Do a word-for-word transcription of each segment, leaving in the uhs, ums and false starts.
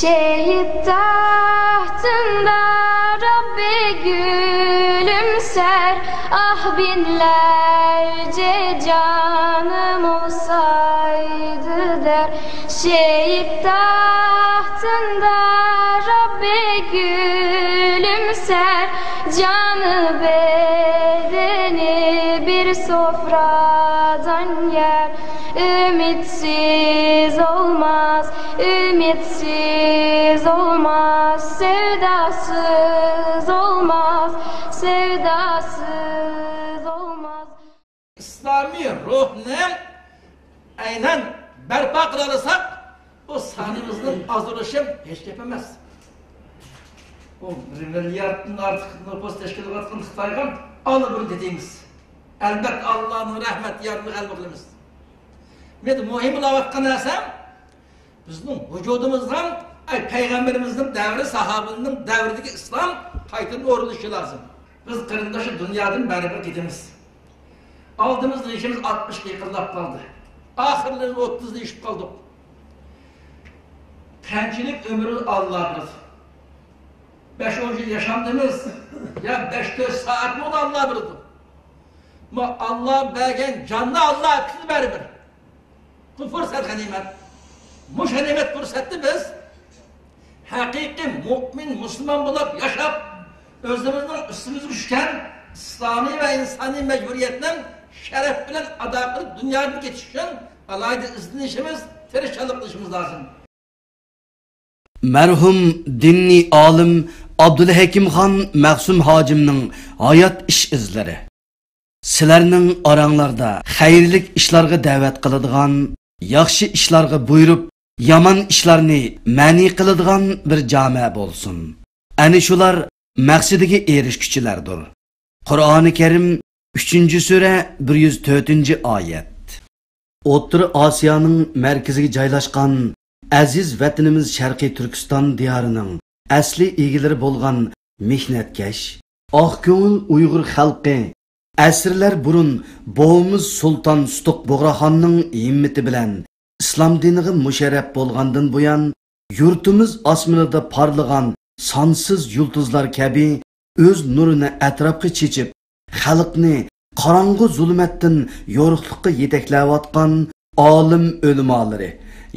Şehit tahtında Rabbi gülümser, ah binlerce canım olsaydı der. Şehit tahtında Rabbi gülümser, canı bedeni bir sofradan yer. Ümitsiz olmaz, ümitsiz olmaz, sevdasız olmaz, sevdasız olmaz. ئىسلامىي روھنى ئەينەن بەرپا قىلالىساق، بۇ سانىمىزنىڭ ئازدۇرۇلۇشى ھېچ گەپ ئەمەس. بۇ بىر مىلياردتىن ئارتۇق نوپۇس تەشكىل قىلىۋاتقان خىتايغا ئاللىبۇرۇن تېتىيمىز. ئەلبەتتە، ئاللانىڭ رەھمەت ياردىمى غەلىبە قىلىمىز. مەن مۇھىم بولۇۋاتقان نەرسە، بىزنىڭ ۋۇجۇدىمىزغا، ئەي، پەيغەمبىرىمىزنىڭ دەۋرى، ساھابىلىرىنىڭ دەۋرىدىكى ئىسلام قايتىدىن ئورۇنلىشىشى لازىم. بىز قېرىنداش دۇنيادىن بەرىبىر كېتىمىز. ئالدىمىزدا يېشىمىز ئاتمىشقا يېقىنلاپ قالدى. ئاخىرلىرى ئوتتۇزنى ئېشىپ قالدۇق. قانچىلىك ئۆمۈرنى ئاللا بىلىدۇ. بەش ئون يىل ياشامدىمىز يا بەش تۆت سائەتمۇ، ئاللا بىلىدۇ. ئەمما ئاللا بەرگەن جاننى ئاللا ئەپكىدى بەرىبىر. بۇ پۇرسەت غەنىيمەت. مۇشۇ غەنىيمەت پۇرسەتتە بىز ھەقىقىي مۇئمىن، مۇسۇلمان بولۇپ ياشاپ، ئۆزىمىزنىڭ ئۈستىمىزگە چۈشكەن ئىسلامىي ۋە ئىنسانىي مەجبۇرىيەتنى شەرەپ بىلەن ئادا قىلىپ، دۇنيادىن كېتىش ئۈچۈن ئالاھىدە ئىزدىنىشىمىز، تىرىشچانلىق قىلىشىمىز لازىم. مەرھۇم دىنىي ئالىم ئابدۇلھەكىمخان مەخسۇم ھاجىمنىڭ ھايات ئىش ئىزلىرى. سىلەرنىڭ ئاراڭلاردا خەيرلىك ئىشلارغا دەۋەت قىلىدىغان، ياخشى ئىشلارغا بۇيرۇپ، يامان ئىشلارنى مەنئى قىلىدىغان بىر جامە بولسۇن. ئەنە شۇلار مەقسىتىگە ئېرىشكۈچىلەردۇر. قۇرئانى كەرىم، ئۈچىنچى سۈرە، بىر يۈز تۆتىنچى ئايەت. ئوتتۇرا ئاسىيانىڭ مەركىزىگە جايلاشقان ئەزىز ۋەتىنىمىز شەرقىي تۈركىستان دىيارىنىڭ ئەسلى ئىگىلىرى بولغان مېھنەتكەش، ئاق كۆڭۈل ئۇيغۇر خەلقى ئەسىرلەر بۇرۇن بوۋىمىز سۇلتان سۇتۇق بۇغراخاننىڭ ھىممىتى بىلەن ئىسلام دىنىغا مۇشەررەپ بولغاندىن بۇيان، يۇرتىمىز ئاسمىنىدا پارلىغان سانسىز يۇلتۇزلار كەبى ئۆز نۇرىنى ئەتراپقا چېچىپ، خەلقنى قاراڭغۇ زۇلمەتتىن يورۇقلۇققا يېتەكلەۋاتقان ئالىم ئۆلىمالىرى،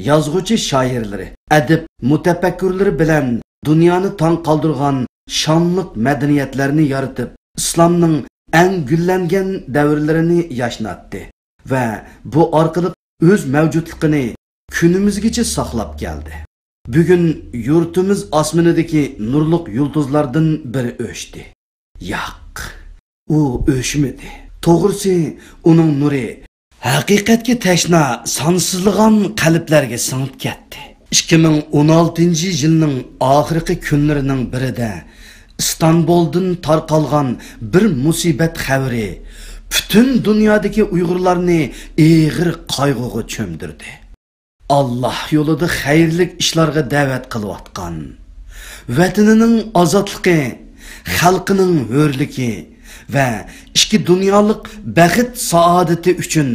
يازغۇچى شائىرلىرى، ئەدىب مۇتەپەككۇرلىرى بىلەن دۇنيانى تاڭ قالدۇرغان شانلىق مەدەنىيەتلەرنى يارىتىپ، ئىسلامنىڭ ئەڭ گۈللەنگەن دەۋرلىرىنى ياشناتتى ۋە بۇ ئارقىلىق ئۆز مەۋجۇتلۇقىنى كۈنىمىزگىچە ساقلاپ كەلدى. بۈگۈن يۇرتىمىز ئاسمىنىدىكى نۇرلۇق يۇلتۇزلاردىن بىرى ئۆچتى. ياق، ئۇ ئۆچمىدى. توغرىسى، ئۇنىڭ نۇرى ھەقىقەتكە تەشنا سانسىزلىغان قەلبلەرگە سىڭىپ كەتتى. ئىككى مىڭ ئون ئالتىنچى يىلنىڭ ئاخىرقى كۈنلىرىنىڭ بىرىدە ئىستانبۇلدىن تارقالغان بىر مۇسىبەت خەۋىرى پۈتۈن دۇنيادىكى ئۇيغۇرلارنى ئېغىر قايغۇغا چۆمدۈردى. ئاللاھ يولىدا خەيرلىك ئىشلارغا دەۋەت قىلىۋاتقان، ۋەتىنىنىڭ ئازادلىقى، خەلقىنىڭ ھۆرلۈكى ۋە ئىككى دۇنيالىق بەخت-سائادىتى ئۈچۈن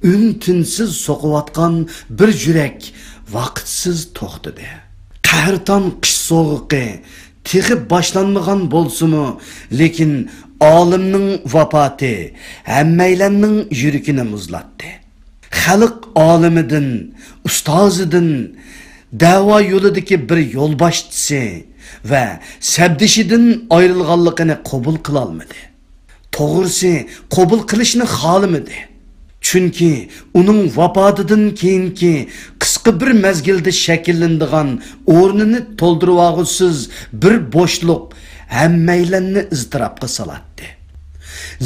ئۈن-تىنسىز سوقۇۋاتقان بىر يۈرەك ۋاقىتسىز توختىدى. قەھرىتان قىش سوغۇقى تېخى باشلانمىغان بولسىمۇ، لېكىن ئالىمنىڭ ۋاپاتى ھەممەيلەننىڭ يۈرىكىنى مۇزلاتتى. خەلق ئالىمىدىن، ئۇستازىدىن، دەۋا يولىدىكى بىر يولباشچىسى ۋە سەپدىشىدىن ئايرىلغانلىقىنى قوبۇل قىلالمىدى. توغرىسى، قوبۇل قىلىشنى خالىمىدى. چۈنكى ئۇنىڭ ۋاپاتىدىن كېيىنكى قىسقا بىر مەزگىلدە شەكىللىنىدىغان ئورنىنى تولدۇرۇۋالغۇسىز بىر بوشلۇق ھەممەيلەننى ئىزتىراپقا سالاتتى.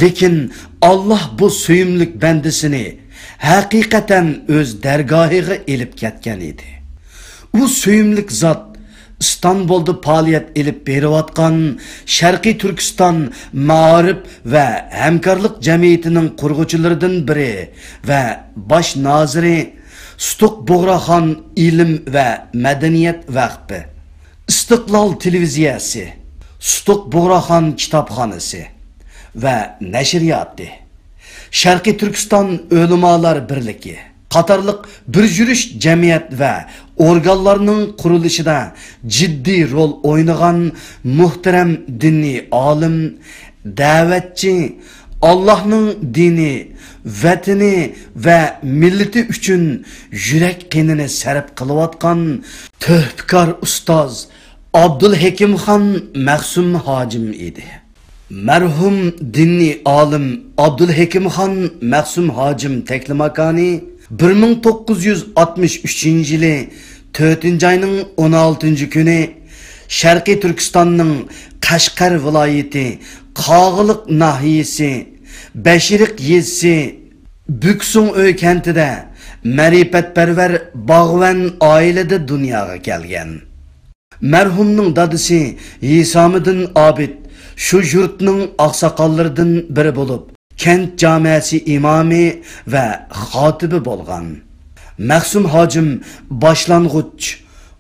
لېكىن ئاللاھ بۇ سۆيۈملۈك بەندىسىنى ھەقىقەتەن ئۆز دەرگاھىغا ئېلىپ كەتكەن ئىدى. ئۇ سۆيۈملۈك زات ئىستانبۇلدا پائالىيەت ئېلىپ بېرىۋاتقان شەرقىي تۈركىستان مائارىپ ۋە ھەمكارلىق جەمئىيىتىنىڭ قۇرغۇچىلىرىدىن بىرى ۋە باش نازىرى سۇتۇق بۇغراخان ئىلىم ۋە مەدەنىيەت ۋەقپى، ئىستىقلال تېلېۋىزىيەسى، سۇتۇق بۇغراخان كىتابخانىسى ۋە نەشرىياتى، شەرقىي تۈركىستان ئۆلىمالار بىرلىكى قاتارلىق بىر يۈرۈش جەمئىيەت ۋە ئورگانلارنىڭ قۇرۇلۇشىدا جىددىي رول ئوينىغان مۇھتەرەم دىنىي ئالىم، دەۋەتچى، ئاللاھنىڭ دىنى، ۋەتىنى ۋە مىللىتى ئۈچۈن يۈرەك قېنىنى سەرپ قىلىۋاتقان تۆھپىكار ئۇستاز ئابدۇلھېكىمخان مەخسۇم ھاجىم ئىدى. مەرھۇم دىنىي ئالىم ئابدۇلھېكىمخان مەخسۇم ھاجىم تەكلىماكانى بىر مىڭ توققۇز يۈز ئاتمىش ئۈچىنچى يىلى تۆتىنچى ئاينىڭ ئون ئالتىنچى كۈنى شەرقىي تۈركىستاننىڭ قەشقەر ۋىلايىتى قاغىلىق ناھىيىسى بەشىرىق يېزىسى بۈكسۇڭئۆي كەنتىدە مەرىپەتپەرۋەر باغۋەن ئائىلىدە دۇنياغا كەلگەن. مەرھۇمنىڭ دادىسى ھېسامىدىن ئابىد شۇ يۇرتنىڭ ئاقساقاللىرىدىن بىرى بولۇپ، كەنت جامەسى ئىمامى ۋە خاتىبى بولغان. مەخسۇم ھاجىم باشلانغۇچ،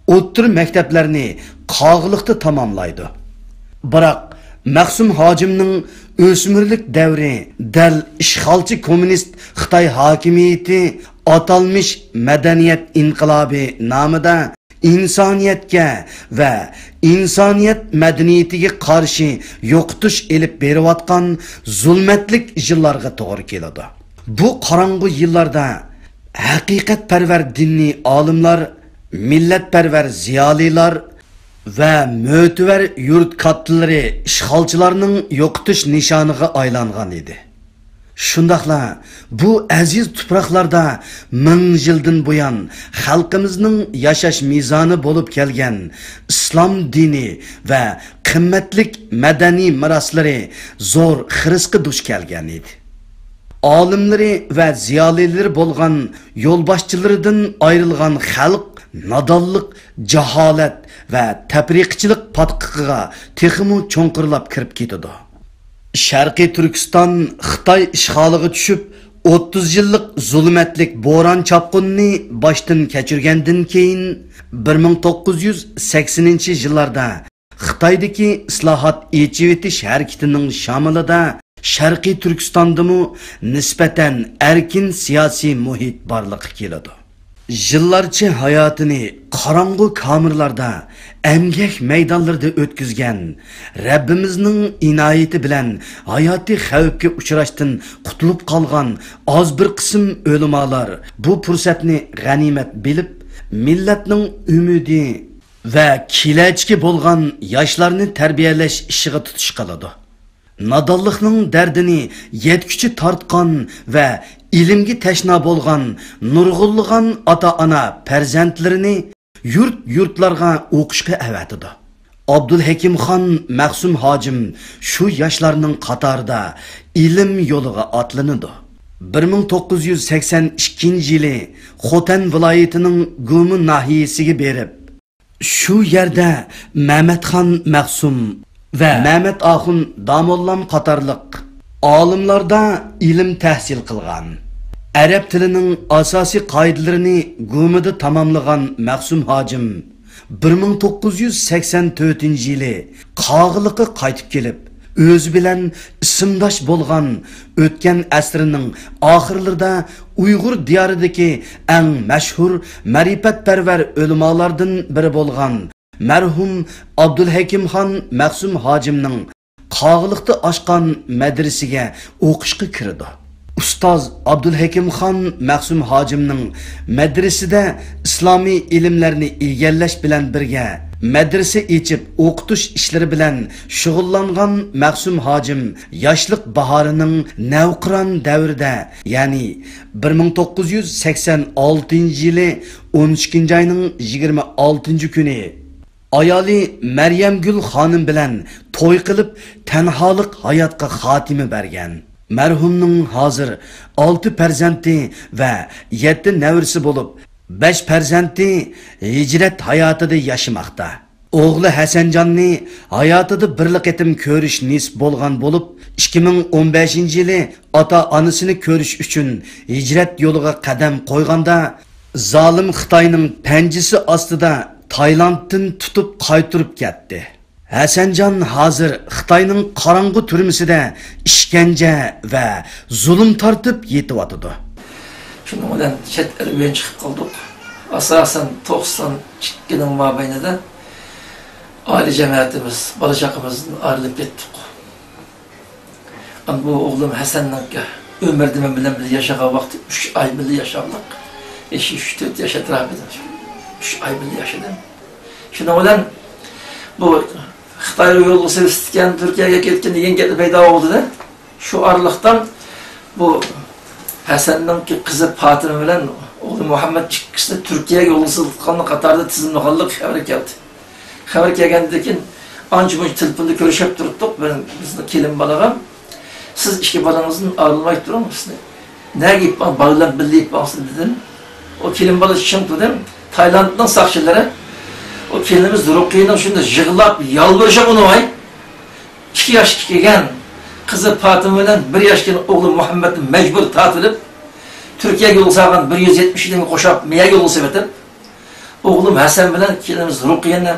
ئوتتۇرا مەكتەپلەرنى قاغىلىقتا تاماملايدۇ. بىراق، مەخسۇم ھاجىمنىڭ ئۆسمۈرلۈك دەۋرى دەل ئىشغالچى كوممۇنىست خىتاي ھاكىمىيىتى ئاتالمىش مەدەنىيەت ئىنقىلابى نامىدا ئىنسانىيەتكە ۋە ئىنسانىيەت مەدەنىيىتىگە قارشى يوقىتىش ئېلىپ بېرىۋاتقان زۇلمەتلىك يىللارغا توغرا كېلىدۇ. بۇ قاراڭغۇ يىللاردا ھەقىقەتپەرۋەر دىنىي ئالىملار، مىللەتپەرۋەر زىيالىيلار ۋە مۆتىۋەر يۇرت كاتتىلىرى ئىشغالچىلارنىڭ يوقىتىش نىشانىغا ئايلانغان ئىدى. شۇنداقلا بۇ ئەزىز تۇپراقلاردا مىڭ يىلدىن بۇيان خەلقىمىزنىڭ ياشاش مىزانى بولۇپ كەلگەن ئىسلام دىنى ۋە قىممەتلىك مەدەنىي مىراسلىرى زور خىرىسقا دۇچ كەلگەن ئىدى. ئالىملىرى ۋە زىيالىيلىرى بولغان يولباشچىلىرىدىن ئايرىلغان خەلق نادانلىق، جاھالەت ۋە تەپرىقىچىلىك پاتقىقىغا تېخىمۇ چوڭقۇرلاپ كىرىپ كېتىدۇ. شەرقىي تۈركىستان خىتاي ئىشغالىغا چۈشۈپ، ئوتتۇز يىللىق زۇلمەتلىك بوران-چاپقۇننى باشتىن كەچۈرگەندىن كېيىن، بىر مىڭ توققۇز يۈز سەكسىنىنچى يىللاردا خىتايدىكى ئىسلاھات، ئېچىۋېتىش ھەرىكىتىنىڭ شامىلىدا شەرقىي تۈركىستاندىمۇ نىسبەتەن ئەركىن سىياسىي مۇھىت بارلىققا كېلىدۇ. يىللارچە ھاياتىنى قاراڭغۇ كامېرلاردا، ئەمگەك مەيدانلىرىدا ئۆتكۈزگەن، رەببىمىزنىڭ ئىنايىتى بىلەن ھاياتىي خەۋپكە ئۇچراشتىن قۇتۇلۇپ قالغان ئاز بىر قىسىم ئۆلىمالار بۇ پۇرسەتنى غەنىيمەت بىلىپ، مىللەتنىڭ ئۈمىدى ۋە كېلەچىكى بولغان ياشلارنى تەربىيەلەش ئىشىغا تۇتۇش قىلىدۇ. نادانلىقنىڭ دەردىنى يەتكۈچە تارتقان ۋە ئىلىمگە تەشنا بولغان نۇرغۇنلىغان ئاتا-ئانا پەرزەنتلىرىنى يۇرت-يۇرتلارغا ئوقۇشقا ئەۋەتىدۇ. ئابدۇلھېكىمخان مەخسۇم ھاجىم شۇ ياشلارنىڭ قاتارىدا ئىلىم يولىغا ئاتلىنىدۇ. بىر مىڭ توققۇز يۈز سەكسەن ئىككىنچى يىلى خوتەن ۋىلايىتىنىڭ گۇمۇ ناھىيەسىگە بېرىپ، شۇ يەردە مەمەتخان مەخسۇم ۋە مەمەت ئاخۇن داموللام قاتارلىق ئالىملاردا ئىلىم تەھسىل قىلغان. ئەرەب تىلىنىڭ ئاساسىي قائىدىلىرىنى گۇمىدا تاماملىغان مەخسۇم ھاجىم بىر مىڭ توققۇز يۈز سەكسەن تۆتىنچى يىلى قاغىلىققا قايتىپ كېلىپ، ئۆزى بىلەن ئىسىمداش بولغان ئۆتكەن ئەسىرنىڭ ئاخىرلىرىدا ئۇيغۇر دىيارىدىكى ئەڭ مەشھۇر مەرىپەتپەرۋەر ئۆلىمالاردىن بىرى بولغان مەرھۇم ئابدۇلھەكىمخان مەخسۇم ھاجىمنىڭ قاغىلىقتا ئاچقان مەدرىسىگە ئوقۇشقا كىرىدۇ. ئۇستاز ئابدۇلھەكىمخان مەخسۇم ھاجىمنىڭ مەدرىسىدە ئىسلامىي ئىلىملەرنى ئىگىلەش بىلەن بىرگە، مەدرىسە ئېچىپ ئوقۇتۇش ئىشلىرى بىلەن شۇغۇللانغان مەخسۇم ھاجىم ياشلىق باھارىنىڭ نەۋقىران دەۋرىدە، يەنى بىر مىڭ توققۇز يۈز سەكسەن ئالتىنچى يىلى ئون ئىككىنچى ئاينىڭ يىگىرمە ئالتىنچى كۈنى ئايالى مەريەمگۈل خانىم بىلەن توي قىلىپ، تەنھالىق ھاياتقا خاتىمە بەرگەن. مەرھۇمنىڭ ھازىر ئالتە پەرزەنتى ۋە يەتتە نەۋرىسى بولۇپ، بەش پەرزەنتى ھىجرەت ھاياتىدا ياشىماقتا. ئوغلى ھەسەنجاننى ھاياتىدا بىرلا قېتىم كۆرۈش نېسىپ بولغان بولۇپ، ئىككى مىڭ ئون بەشىنچى يىلى ئاتا-ئانىسىنى كۆرۈش ئۈچۈن ھىجرەت يولىغا قەدەم قويغاندا، زالىم خىتاينىڭ پەنجىسى ئاستىدا تايلاندتىن تۇتۇپ قايتۇرۇپ كەتتى. ھەسەنجان ھازىر خىتاينىڭ قاراڭغۇ تۈرمىسىدە ئىشكەنجە ۋە زۇلۇم تارتىپ يېتىۋاتىدۇ. شۇنىڭ بىلەن چەت ئەل بىلەن چىقىپ قالدۇق. ئاساسەن توقسان ئىككىنىڭ مابەينىدە ئائىلە جەمەتىمىز، بالا-چاقىمىزدىن ئايرىلىپ كەتتۇق. ئەمما بۇ ئوغلۇم ھەسەننىڭكى ئۆمەردىمەن بىلەن بىللە ياشىغان ۋاقتى ئۈچ ئاي بىللە ياشاغلىق. ئىككى، ئۈچ، تۆت ياش ئەتراپىدا. ئۈچ ئاي بىللە ياشىدىم. شۇنىڭ بىلەن بۇ خىتايغا يولغا سېلىشتىكەن، تۈركىيەگە كەتكەن دېگەن گەپلەر پەيدا بولدى-دە. شۇ ئارىلىقتا بۇ ھەسەننىڭكى قىزى پاتىمە بىلەن ئوغلى مۇھەممەد ئىككىسىنى تۈركىيەگە يولغا سېلىۋاتقانلىق قاتارىدا تىزىملىغانلىق خەۋىرى كەلدى. خەۋەر كەلگەندىن كېيىن ئانچە-مۇنچە تېلېفوندا كۆرۈشۈپ تۇرۇپتۇق. بىر، بىزنىڭ كېلىن بالىغا، «سىز ئىككى بالىڭىزدىن ئايرىلماي تۇرۇڭ، سىزنى نەگە ئېلىپ باراڭ، بالىلار بىللە ئېلىپ بارسۇن» دېدىم. ئۇ كېلىن بالا چىڭ تۇردى. تايلاندنىڭ ساقچىلىرى ئۇ كېلىنىمىز رۇقىيەنىڭ شۇنداق يىغلاپ يالۋۇرۇشىغا ئۇنىماي، ئىككى ياشقا كىرگەن قىزى پاتىمە بىلەن بىر ياشقا كىرگەن ئوغلى مۇھەممەدنى مەجبۇر تارتىۋېلىپ، تۈركىيەگە يول سالغان بىر يۈز يەتمىش ئادەمگە قوشۇپ، مېيەگە يول سېلىۋېتىپ، ئوغلۇم ھەسەن بىلەن كېلىنىمىز رۇقىيەنى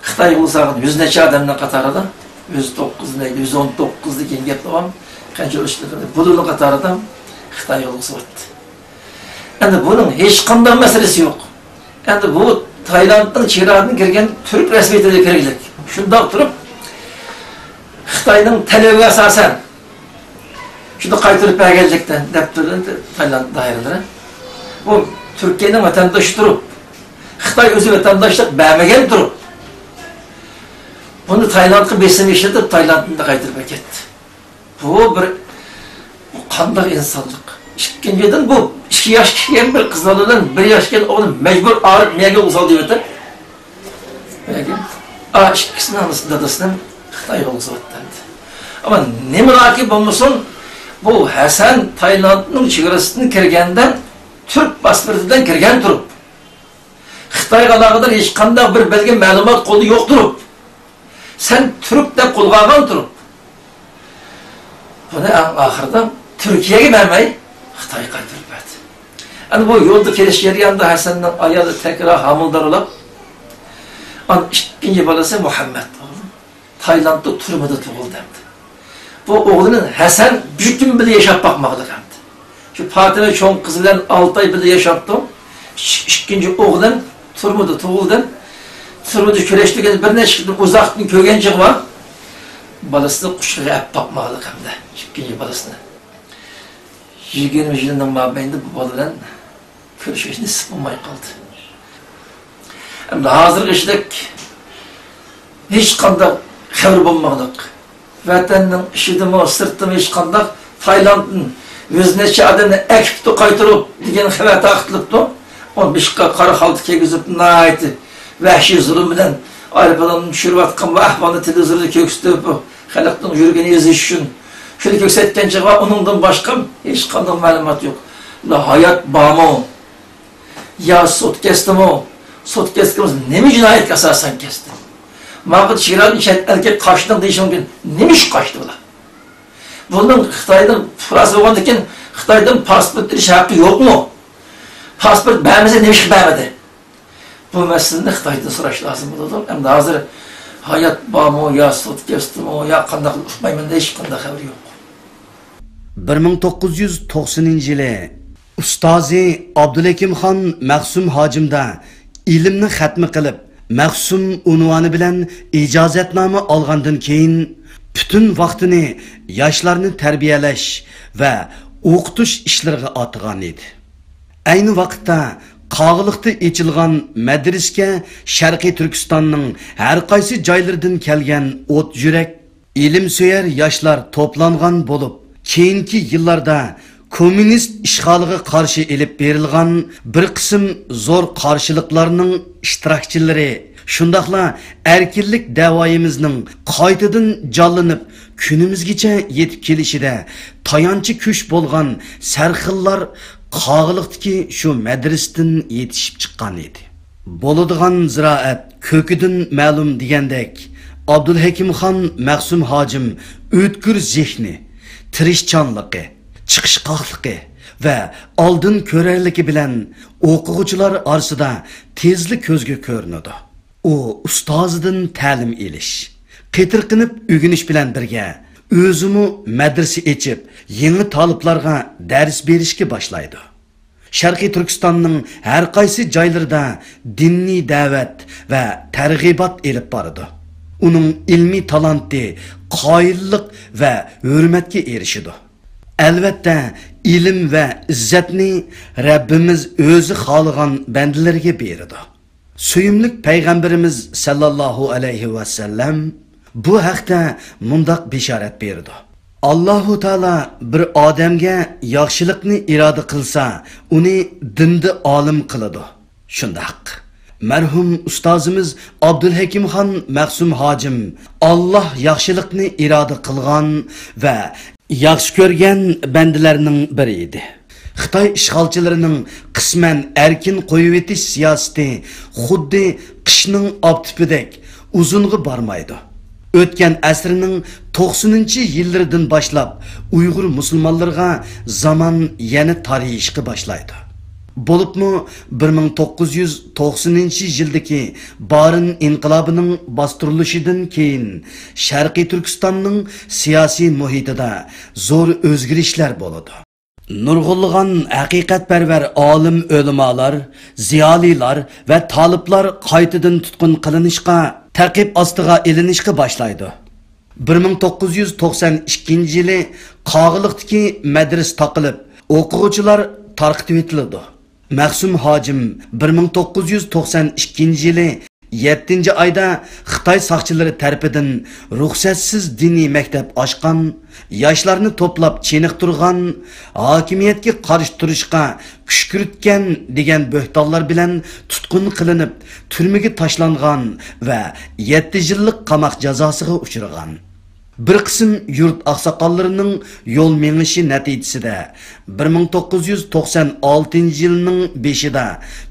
خىتايغا يول سالغان يۈز نەچچە ئادەمنىڭ قاتارىدا، يۈز توققۇز، يۈز ئون توققۇز دېگەن گەپ بولغان، قانچە ئۆلۈشلىرىنى بۇلارنىڭ قاتارىدا خىتايغا يول سېلىۋەتتى. ئەمدى بۇنىڭ ھېچقانداق مەسىلىسى يوق. ئەمدى بۇ تايلاندنىڭ چېگراسىدىن كىرگەن تۈرك رەسمىيىتىگە كىرگۈلۈك. شۇنداق تۇرۇپ، خىتاينىڭ تەلىپىگە ئاساسەن، شۇنى قايتۇرۇپ بەرگەنلىكتىن، دەپ تۇردى تايلاند دائىرىلىرى. بۇ تۈركىيەنىڭ ۋەتەندىشى تۇرۇپ، خىتاي ئۆزى ۋەتەنداشلىق بەرمىگەن تۇرۇپ، بۇنى تايلاندقا بېسىم ئىشلىتىپ، تايلاندنى قايتۇرۇپ ئەكەتتى. بۇ بىر، بۇ قانداق ئىنسانلىق؟ ئىككىنچىدىن، بۇ ئىككى ياشقا كىرگەن بىر قىز بالا بىلەن بىر ياشقا كىرگەن ئوغلى مەجبۇر ئاغرىپ مېيەگە ئۇزال دەۋېتىپ، ئا، ئىككىسىنىڭ ئانىسى، دادىسىنى خىتايغا ئۇزىۋەتتى. ئەمما نېمىلاكى بولمىسۇن، بۇ ھەسەن تايلاندنىڭ چېگرىسىدىن كىرگەندە تۈرك پاسپورتى بىلەن كىرگەن تۇرۇپ، خىتايغا ئالاقىدار ھېچقانداق بىر بەلگە، مەلۇمات قولدا يوق تۇرۇپ، سەن تۈرك دەپ قولغا ئالغان تۇرۇپ، بۇنى ئەڭ ئاخىرىدا تۈركىيەگە بەرمەي، خىتايغا قايتۇرۇپ بەردى. ئەنە بۇ يولدا كېلىش جەريانىدا ھەسەننىڭ ئايالى تەكرار ھامىلىدار بولۇپ، ئان ئىككىنچى بالىسى مۇھەممەد بولدى. تايلاندتا تۈرمىدە تۇغۇلدى ئەمدى. بۇ ئوغلىنى ھەسەن بىر كۈن بىللە ياشاپ باقماقلىق ئەمدى. شۇ پاتىمە چوڭ قىزى بىلەن ئالتە ئاي بىللە ياشاپتۇ. ئىككىنچى ئوغلۇم تۈرمىدە تۇغۇلدى. تۈرمىدە كۈرەشتۈرگەن، بىر نەچچە كۈندىن ئۇزاقتىن كۆرگەن چېغىدا بالىسىنى قۇچىقىغا ئەپ باقماقلىق ئەمدى، ئىككىنچى بالىسىنى. يىگىرمە يىلنىڭ مابەينىدە بۇ بالا بىلەن كۆرۈشۈش نېسىپ بولماي قالدى. ئەمدى ھازىرقى ئىشتەك ھېچقانداق خەۋىرى بولمىغانلىق. ۋەتەننىڭ ئىچىدىمۇ، سىرتىدىمۇ ھېچقانداق، تايلاندتىن يۈز نەچچە ئادەمنى ئەكىپتۇ قايتۇرۇپ دېگەن خەۋەر تارقىتىلىپتۇ. ئۇنى بېشىغا قارا خالتا كىيگۈزۈپ، ناھايىتى ۋەھشىي زۇلۇم بىلەن ئايروپىلاندىن چۈشۈرۈۋاتقان بۇ ئەھۋالنى تېلېۋىزوردا كۆرسىتىپ، خەلقنىڭ يۈرىكىنى ئېزىش ئۈچۈن شۇنى كۆرسەتكەن چېغى، ئۇنىڭدىن باشقا ھېچقانداق مەلۇمات يوق. ھايات بارمۇ؟ يا سوت كەستىمۇ؟ سوت كەسكىمىز نېمە جىنايەتكە ئاساسەن كەستى؟ ماڭا چېگرادىن چەت ئەلگە قاچتىڭ دېيىشى مۇمكىن. نېمە ئۈچۈن قاچتى بۇلار؟ بۇنىڭ خىتاينىڭ پۇقراسى بولغاندىن كېيىن خىتايدىن پاسپورت ئېلىش ھەققى يوقمۇ؟ پاسپورت بەرمىسە نېمە ئۈچۈن بەرمىدى؟ بۇ مەسىلىنى خىتايدىن سوراش لازىم بولىدۇ. ئەمدى ھازىر ھايات بارمۇ، يا سوت كەستىمۇ، يا قانداق ئۇقمايمەن، ھېچقانداق خەۋىرى يوق. بىر مىڭ توققۇز يۈز توقسىنىنچى يىلى ئۇستازى ئابدۇلھېكىمخان مەخسۇم ھاجىمدا ئىلىمنى خەتمە قىلىپ، مەخسۇم ئۇنۋانى بىلەن ئىجازەتنامە ئالغاندىن كېيىن، پۈتۈن ۋاقتىنى ياشلارنى تەربىيەلەش ۋە ئوقۇتۇش ئىشلىرىغا ئاتىغان ئىدى. ئەينى ۋاقىتتا قاغىلىقتا ئېچىلغان مەدرىسىگە شەرقىي تۈركىستاننىڭ ھەر قايسى جايلىرىدىن كەلگەن ئوت يۈرەك، ئىلىمسۆيەر ياشلار توپلانغان بولۇپ، كېيىنكى يىللاردا كوممۇنىست ئىشغالىغا قارشى ئېلىپ بېرىلغان بىر قىسىم زور قارشىلىقلارنىڭ ئىشتىراكچىلىرى، شۇنداقلا ئەركىنلىك دەۋايىمىزنىڭ قايتىدىن جانلىنىپ، كۈنىمىزگىچە يېتىپ كېلىشىدە تايانچى كۈچ بولغان سەرخىللار قاغىلىقتىكى شۇ مەدرىسىدىن يېتىشىپ چىققان ئىدى. بولىدىغان زىرائەت كۆكىدىن مەلۇم دېگەندەك، ئابدۇلھېكىمخان مەخسۇم ھاجىم ئۆتكۈر زېھنى، تىرىشچانلىقى، چىقىشقاقلىقى ۋە ئالدىن كۆرەرلىكى بىلەن ئوقۇغۇچىلار ئارىسىدا تېزلا كۆزگە كۆرۈنىدۇ. ئۇ ئۇستازىدىن تەلىم ئېلىش، قېتىرقىنىپ ئۆگىنىش بىلەن بىرگە، ئۆزىمۇ مەدرىسە ئېچىپ، يېڭى تالىپلارغا دەرس بېرىشكە باشلايدۇ. شەرقىي تۈركىستاننىڭ ھەر قايسى جايلىرىدا دىنىي دەۋەت ۋە تەرغىبات ئېلىپ بارىدۇ. ئۇنىڭ ئىلمىي تالانتى قايىللىق ۋە ھۆرمەتكە ئېرىشىدۇ. ئەلۋەتتە، ئىلىم ۋە ئىززەتنى رەببىمىز ئۆزى خالىغان بەندىلىرىگە بېرىدۇ. سۆيۈملۈك پەيغەمبىرىمىز سەللەللاھۇ ئەلەيھى ۋەسەللەم بۇ ھەقتە مۇنداق بېشارەت بېرىدۇ: ئاللاھۇ تائالا بىر ئادەمگە ياخشىلىقنى ئىرادە قىلسا، ئۇنى دىندا ئالىم قىلىدۇ. شۇنداق، مەرھۇم ئۇستازىمىز ئابدۇلھەكىمخان مەخسۇم ھاجىم، ئاللاھ ياخشىلىقنى ئىرادە قىلغان ۋە ياخشى كۆرگەن بەندىلەرنىڭ بىرى ئىدى. خىتاي ئىشغالچىلىرىنىڭ قىسمەن ئەركىن قويۇۋېتىش سىياسىتى خۇددى قىشنىڭ ئاپتىپىدەك ئۇزۇنغا بارمايدۇ. ئۆتكەن ئەسىرنىڭ توقسىنىنچى يىللىرىدىن باشلاپ ئۇيغۇر مۇسۇلمانلىرىغا زامان يەنە تارىيىشقا باشلايدۇ. بولۇپمۇ بىر مىڭ توققۇز يۈز توقسىنىنچى يىلدىكى بارىن ئىنقىلابىنىڭ باستۇرۇلۇشىدىن كېيىن شەرقىي تۈركىستاننىڭ سىياسىي مۇھىتىدا زور ئۆزگىرىشلەر بولىدۇ. نۇرغۇنلىغان ھەقىقەتپەرۋەر ئالىم ئۆلىمالار، زىيالىيلار ۋە تالىپلار قايتىدىن تۇتقۇن قىلىنىشقا، تەقىب ئاستىغا ئېلىنىشقا باشلايدۇ. بىر مىڭ توققۇز يۈز توقسان ئىككىنچى يىلى قاغىلىقتىكى مەدرىسە تاقىلىپ، ئوقۇغۇچىلار تارقىتىۋېتىلىدۇ. مەخسۇم ھاجىم بىر مىڭ توققۇز يۈز توقسان ئىككىنچى يىلى يەتتىنچى ئايدا خىتاي ساقچىلىرى تەرىپىدىن رۇخسەتسىز دىنىي مەكتەپ ئاچقان، ياشلارنى توپلاپ چېنىقتۇرغان، ھاكىمىيەتكە قارشى تۇرۇشقا كۈشكۈرتكەن دېگەن بۆھتانلار بىلەن تۇتقۇن قىلىنىپ، تۈرمىگە تاشلانغان ۋە يەتتە يىللىق قاماق جازاسىغا ئۇچرىغان. بىر قىسىم يۇرت ئاقساقاللىرىنىڭ يول مېڭىشى نەتىجىسىدە، بىر مىڭ توققۇز يۈز توقسان ئالتىنچى يىلنىڭ بېشىدا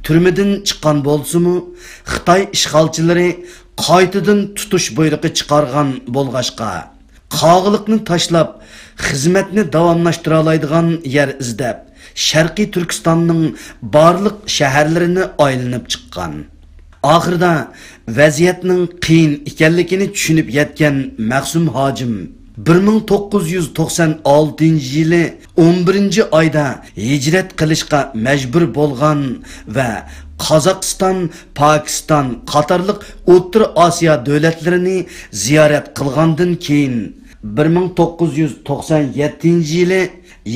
تۈرمىدىن چىققان بولسىمۇ، خىتاي ئىشغالچىلىرى قايتىدىن تۇتۇش بۇيرۇقى چىقارغان بولغاچقا، قاغىلىقنى تاشلاپ، خىزمەتنى داۋاملاشتۇرالايدىغان يەر ئىزدەپ، شەرقىي تۈركىستاننىڭ بارلىق شەھەرلىرىنى ئايلىنىپ چىققان. ئاخىرىدا ۋەزىيەتنىڭ قىيىن ئىكەنلىكىنى چۈشىنىپ يەتكەن مەخسۇم ھاجىم بىر مىڭ توققۇز يۈز توقسان ئالتىنچى يىلى ئون بىرىنچى ئايدا ھىجرەت قىلىشقا مەجبۇر بولغان ۋە قازاقىستان، پاكىستان قاتارلىق ئوتتۇرا ئاسىيا دۆلەتلىرىنى زىيارەت قىلغاندىن كېيىن، بىر مىڭ توققۇز يۈز توقسان يەتتىنچى يىلى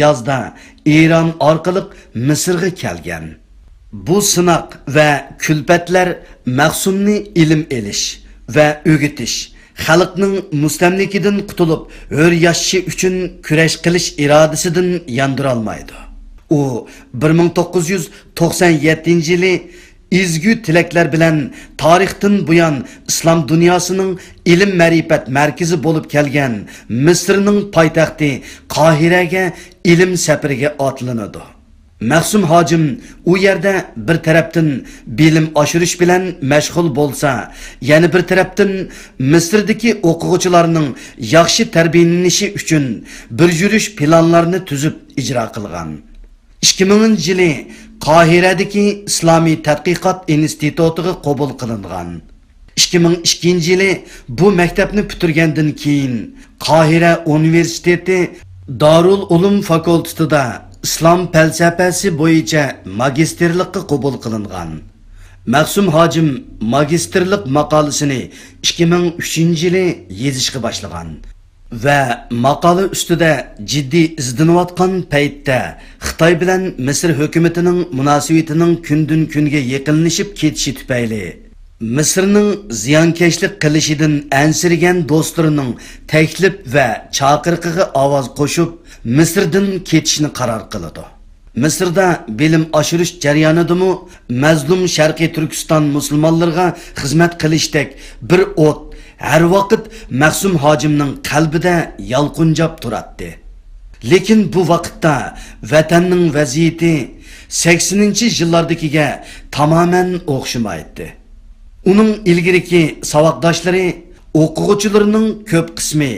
يازدا ئىران ئارقىلىق مىسىرغا كەلگەن. بۇ سىناق ۋە كۈلپەتلەر مەخسۇمنى ئىلىم ئېلىش ۋە ئۆگىتىش، خەلقنىڭ مۇستەملىكىدىن قۇتۇلۇپ ھۆر ياشىشى ئۈچۈن كۈرەش قىلىش ئىرادىسىدىن ياندۇرالمايدۇ. ئۇ بىر مىڭ توققۇز يۈز توقسان يەتتىنچى يىلى ئىزگۈ تىلەكلەر بىلەن تارىختىن بۇيان ئىسلام دۇنياسىنىڭ ئىلىم-مەرىپەت مەركىزى بولۇپ كەلگەن مىسىرنىڭ پايتەختى قاھىرەگە ئىلىم سەپىرىگە ئاتلىنىدۇ. مەخسۇم ھاجىم ئۇ يەردە بىر تەرەپتىن بىلىم ئاشۇرۇش بىلەن مەشغۇل بولسا، يەنە بىر تەرەپتىن مىسىردىكى ئوقۇغۇچىلارنىڭ ياخشى تەربىيەلىنىشى ئۈچۈن بىر يۈرۈش پىلانلارنى تۈزۈپ ئىجرا قىلغان. ئىككى مىڭىنچى يىلى قاھىرەدىكى ئىسلامىي تەتقىقات ئىنستىتۇتىغا قوبۇل قىلىنغان. ئىككى مىڭ ئىككىنچى يىلى بۇ مەكتەپنى پۈتتۈرگەندىن كېيىن، قاھىرە ئۇنىۋېرسىتېتى دارۇل ئۇلۇم فاكۇلتېتىدا ئىسلام پەلسەپەسى بويىچە ماگىستىرلىققا قوبۇل قىلىنغان. مەخسۇم ھاجىم ماگىستىرلىق ماقالىسىنى ئىككى مىڭ ئۈچىنچى يىلى يېزىشقا باشلىغان. ۋە ماقالە ئۈستىدە جىددىي ئىزدىنىۋاتقان پەيتتە، خىتاي بىلەن مىسىر ھۆكۈمىتىنىڭ مۇناسىۋىتىنىڭ كۈندىن-كۈنگە يېقىنلىشىپ كېتىشى تۈپەيلى، مىسىرنىڭ زىيانكەشلىك قىلىشىدىن ئەنسىرىگەن دوستلىرىنىڭ تەكلىپ ۋە چاقىرىقىغا ئاۋاز قوشۇپ، مىسىردىن كېتىشنى قارار قىلىدۇ. مىسىردا بىلىم ئاشۇرۇش جەريانىدىمۇ مەزلۇم شەرقىي تۈركىستان مۇسۇلمانلىرىغا خىزمەت قىلىشتەك بىر ئوت ھەر ۋاقىت مەخسۇم ھاجىمنىڭ قەلبىدە يالقۇنجاپ تۇراتتى. لېكىن بۇ ۋاقىتتا ۋەتەننىڭ ۋەزىيىتى سەكسىنىنچى يىللاردىكىگە تامامەن ئوخشىمايتتى. ئۇنىڭ ئىلگىرىكى ساۋاقداشلىرى، ئوقۇغۇچىلىرىنىڭ كۆپ قىسمى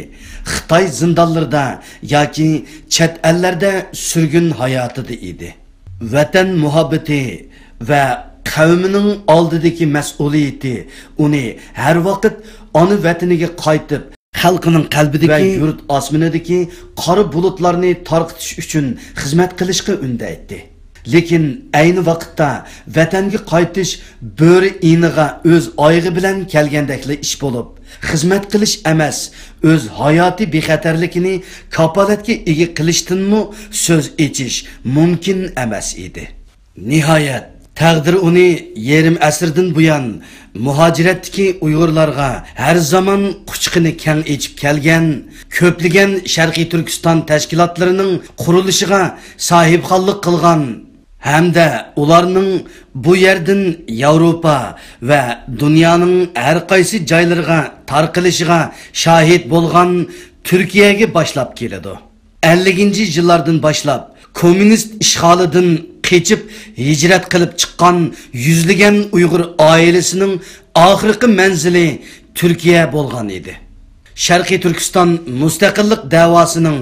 خىتاي زىندانلىرىدا ياكى چەت ئەللەردە سۈرگۈن ھاياتىدا ئىدى. ۋەتەن مۇھەببىتى ۋە قەۋمىنىڭ ئالدىدىكى مەسئۇلىيىتى ئۇنى ھەر ۋاقىت ئانا ۋەتىنىگە قايتىپ، خەلقىنىڭ قەلبىدىكى ۋە يۇرت ئاسمىنىدىكى قارا بۇلۇتلارنى تارقىتىش ئۈچۈن خىزمەت قىلىشقا ئۈندەيتتى. لېكىن ئەينى ۋاقىتتا ۋەتەنگە قايتىش بۆرە ئىنىغا ئۆز ئايىغى بىلەن كەلگەندەكلا ئىش بولۇپ، خىزمەت قىلىش ئەمەس، ئۆز ھاياتىي بىخەتەرلىكىنى كاپالەتكە ئىگە قىلىشتىنمۇ سۆز ئېچىش مۇمكىن ئەمەس ئىدى. نىھايەت، تەقدىر ئۇنى يېرىم ئەسىردىن بۇيان مۇھاجىرەتتىكى ئۇيغۇرلارغا ھەر زامان قۇچىقىنى كەڭ ئېچىپ كەلگەن، كۆپلىگەن شەرقىي تۈركىستان تەشكىلاتلىرىنىڭ قۇرۇلۇشىغا ساھىبخانلىق قىلغان ھەمدە ئۇلارنىڭ بۇ يەردىن ياۋروپا ۋە دۇنيانىڭ ھەر قايسى جايلىرىغا تارقىلىشىغا شاھىت بولغان تۈركىيەگە باشلاپ كېلىدۇ. ئەللىكىنچى يىللاردىن باشلاپ كوممۇنىست ئىشغالىدىن قېچىپ ھىجرەت قىلىپ چىققان يۈزلىگەن ئۇيغۇر ئائىلىسىنىڭ ئاخىرقى مەنزىلى تۈركىيە بولغان ئىدى. شەرقىي تۈركىستان مۇستەقىللىق دەۋاسىنىڭ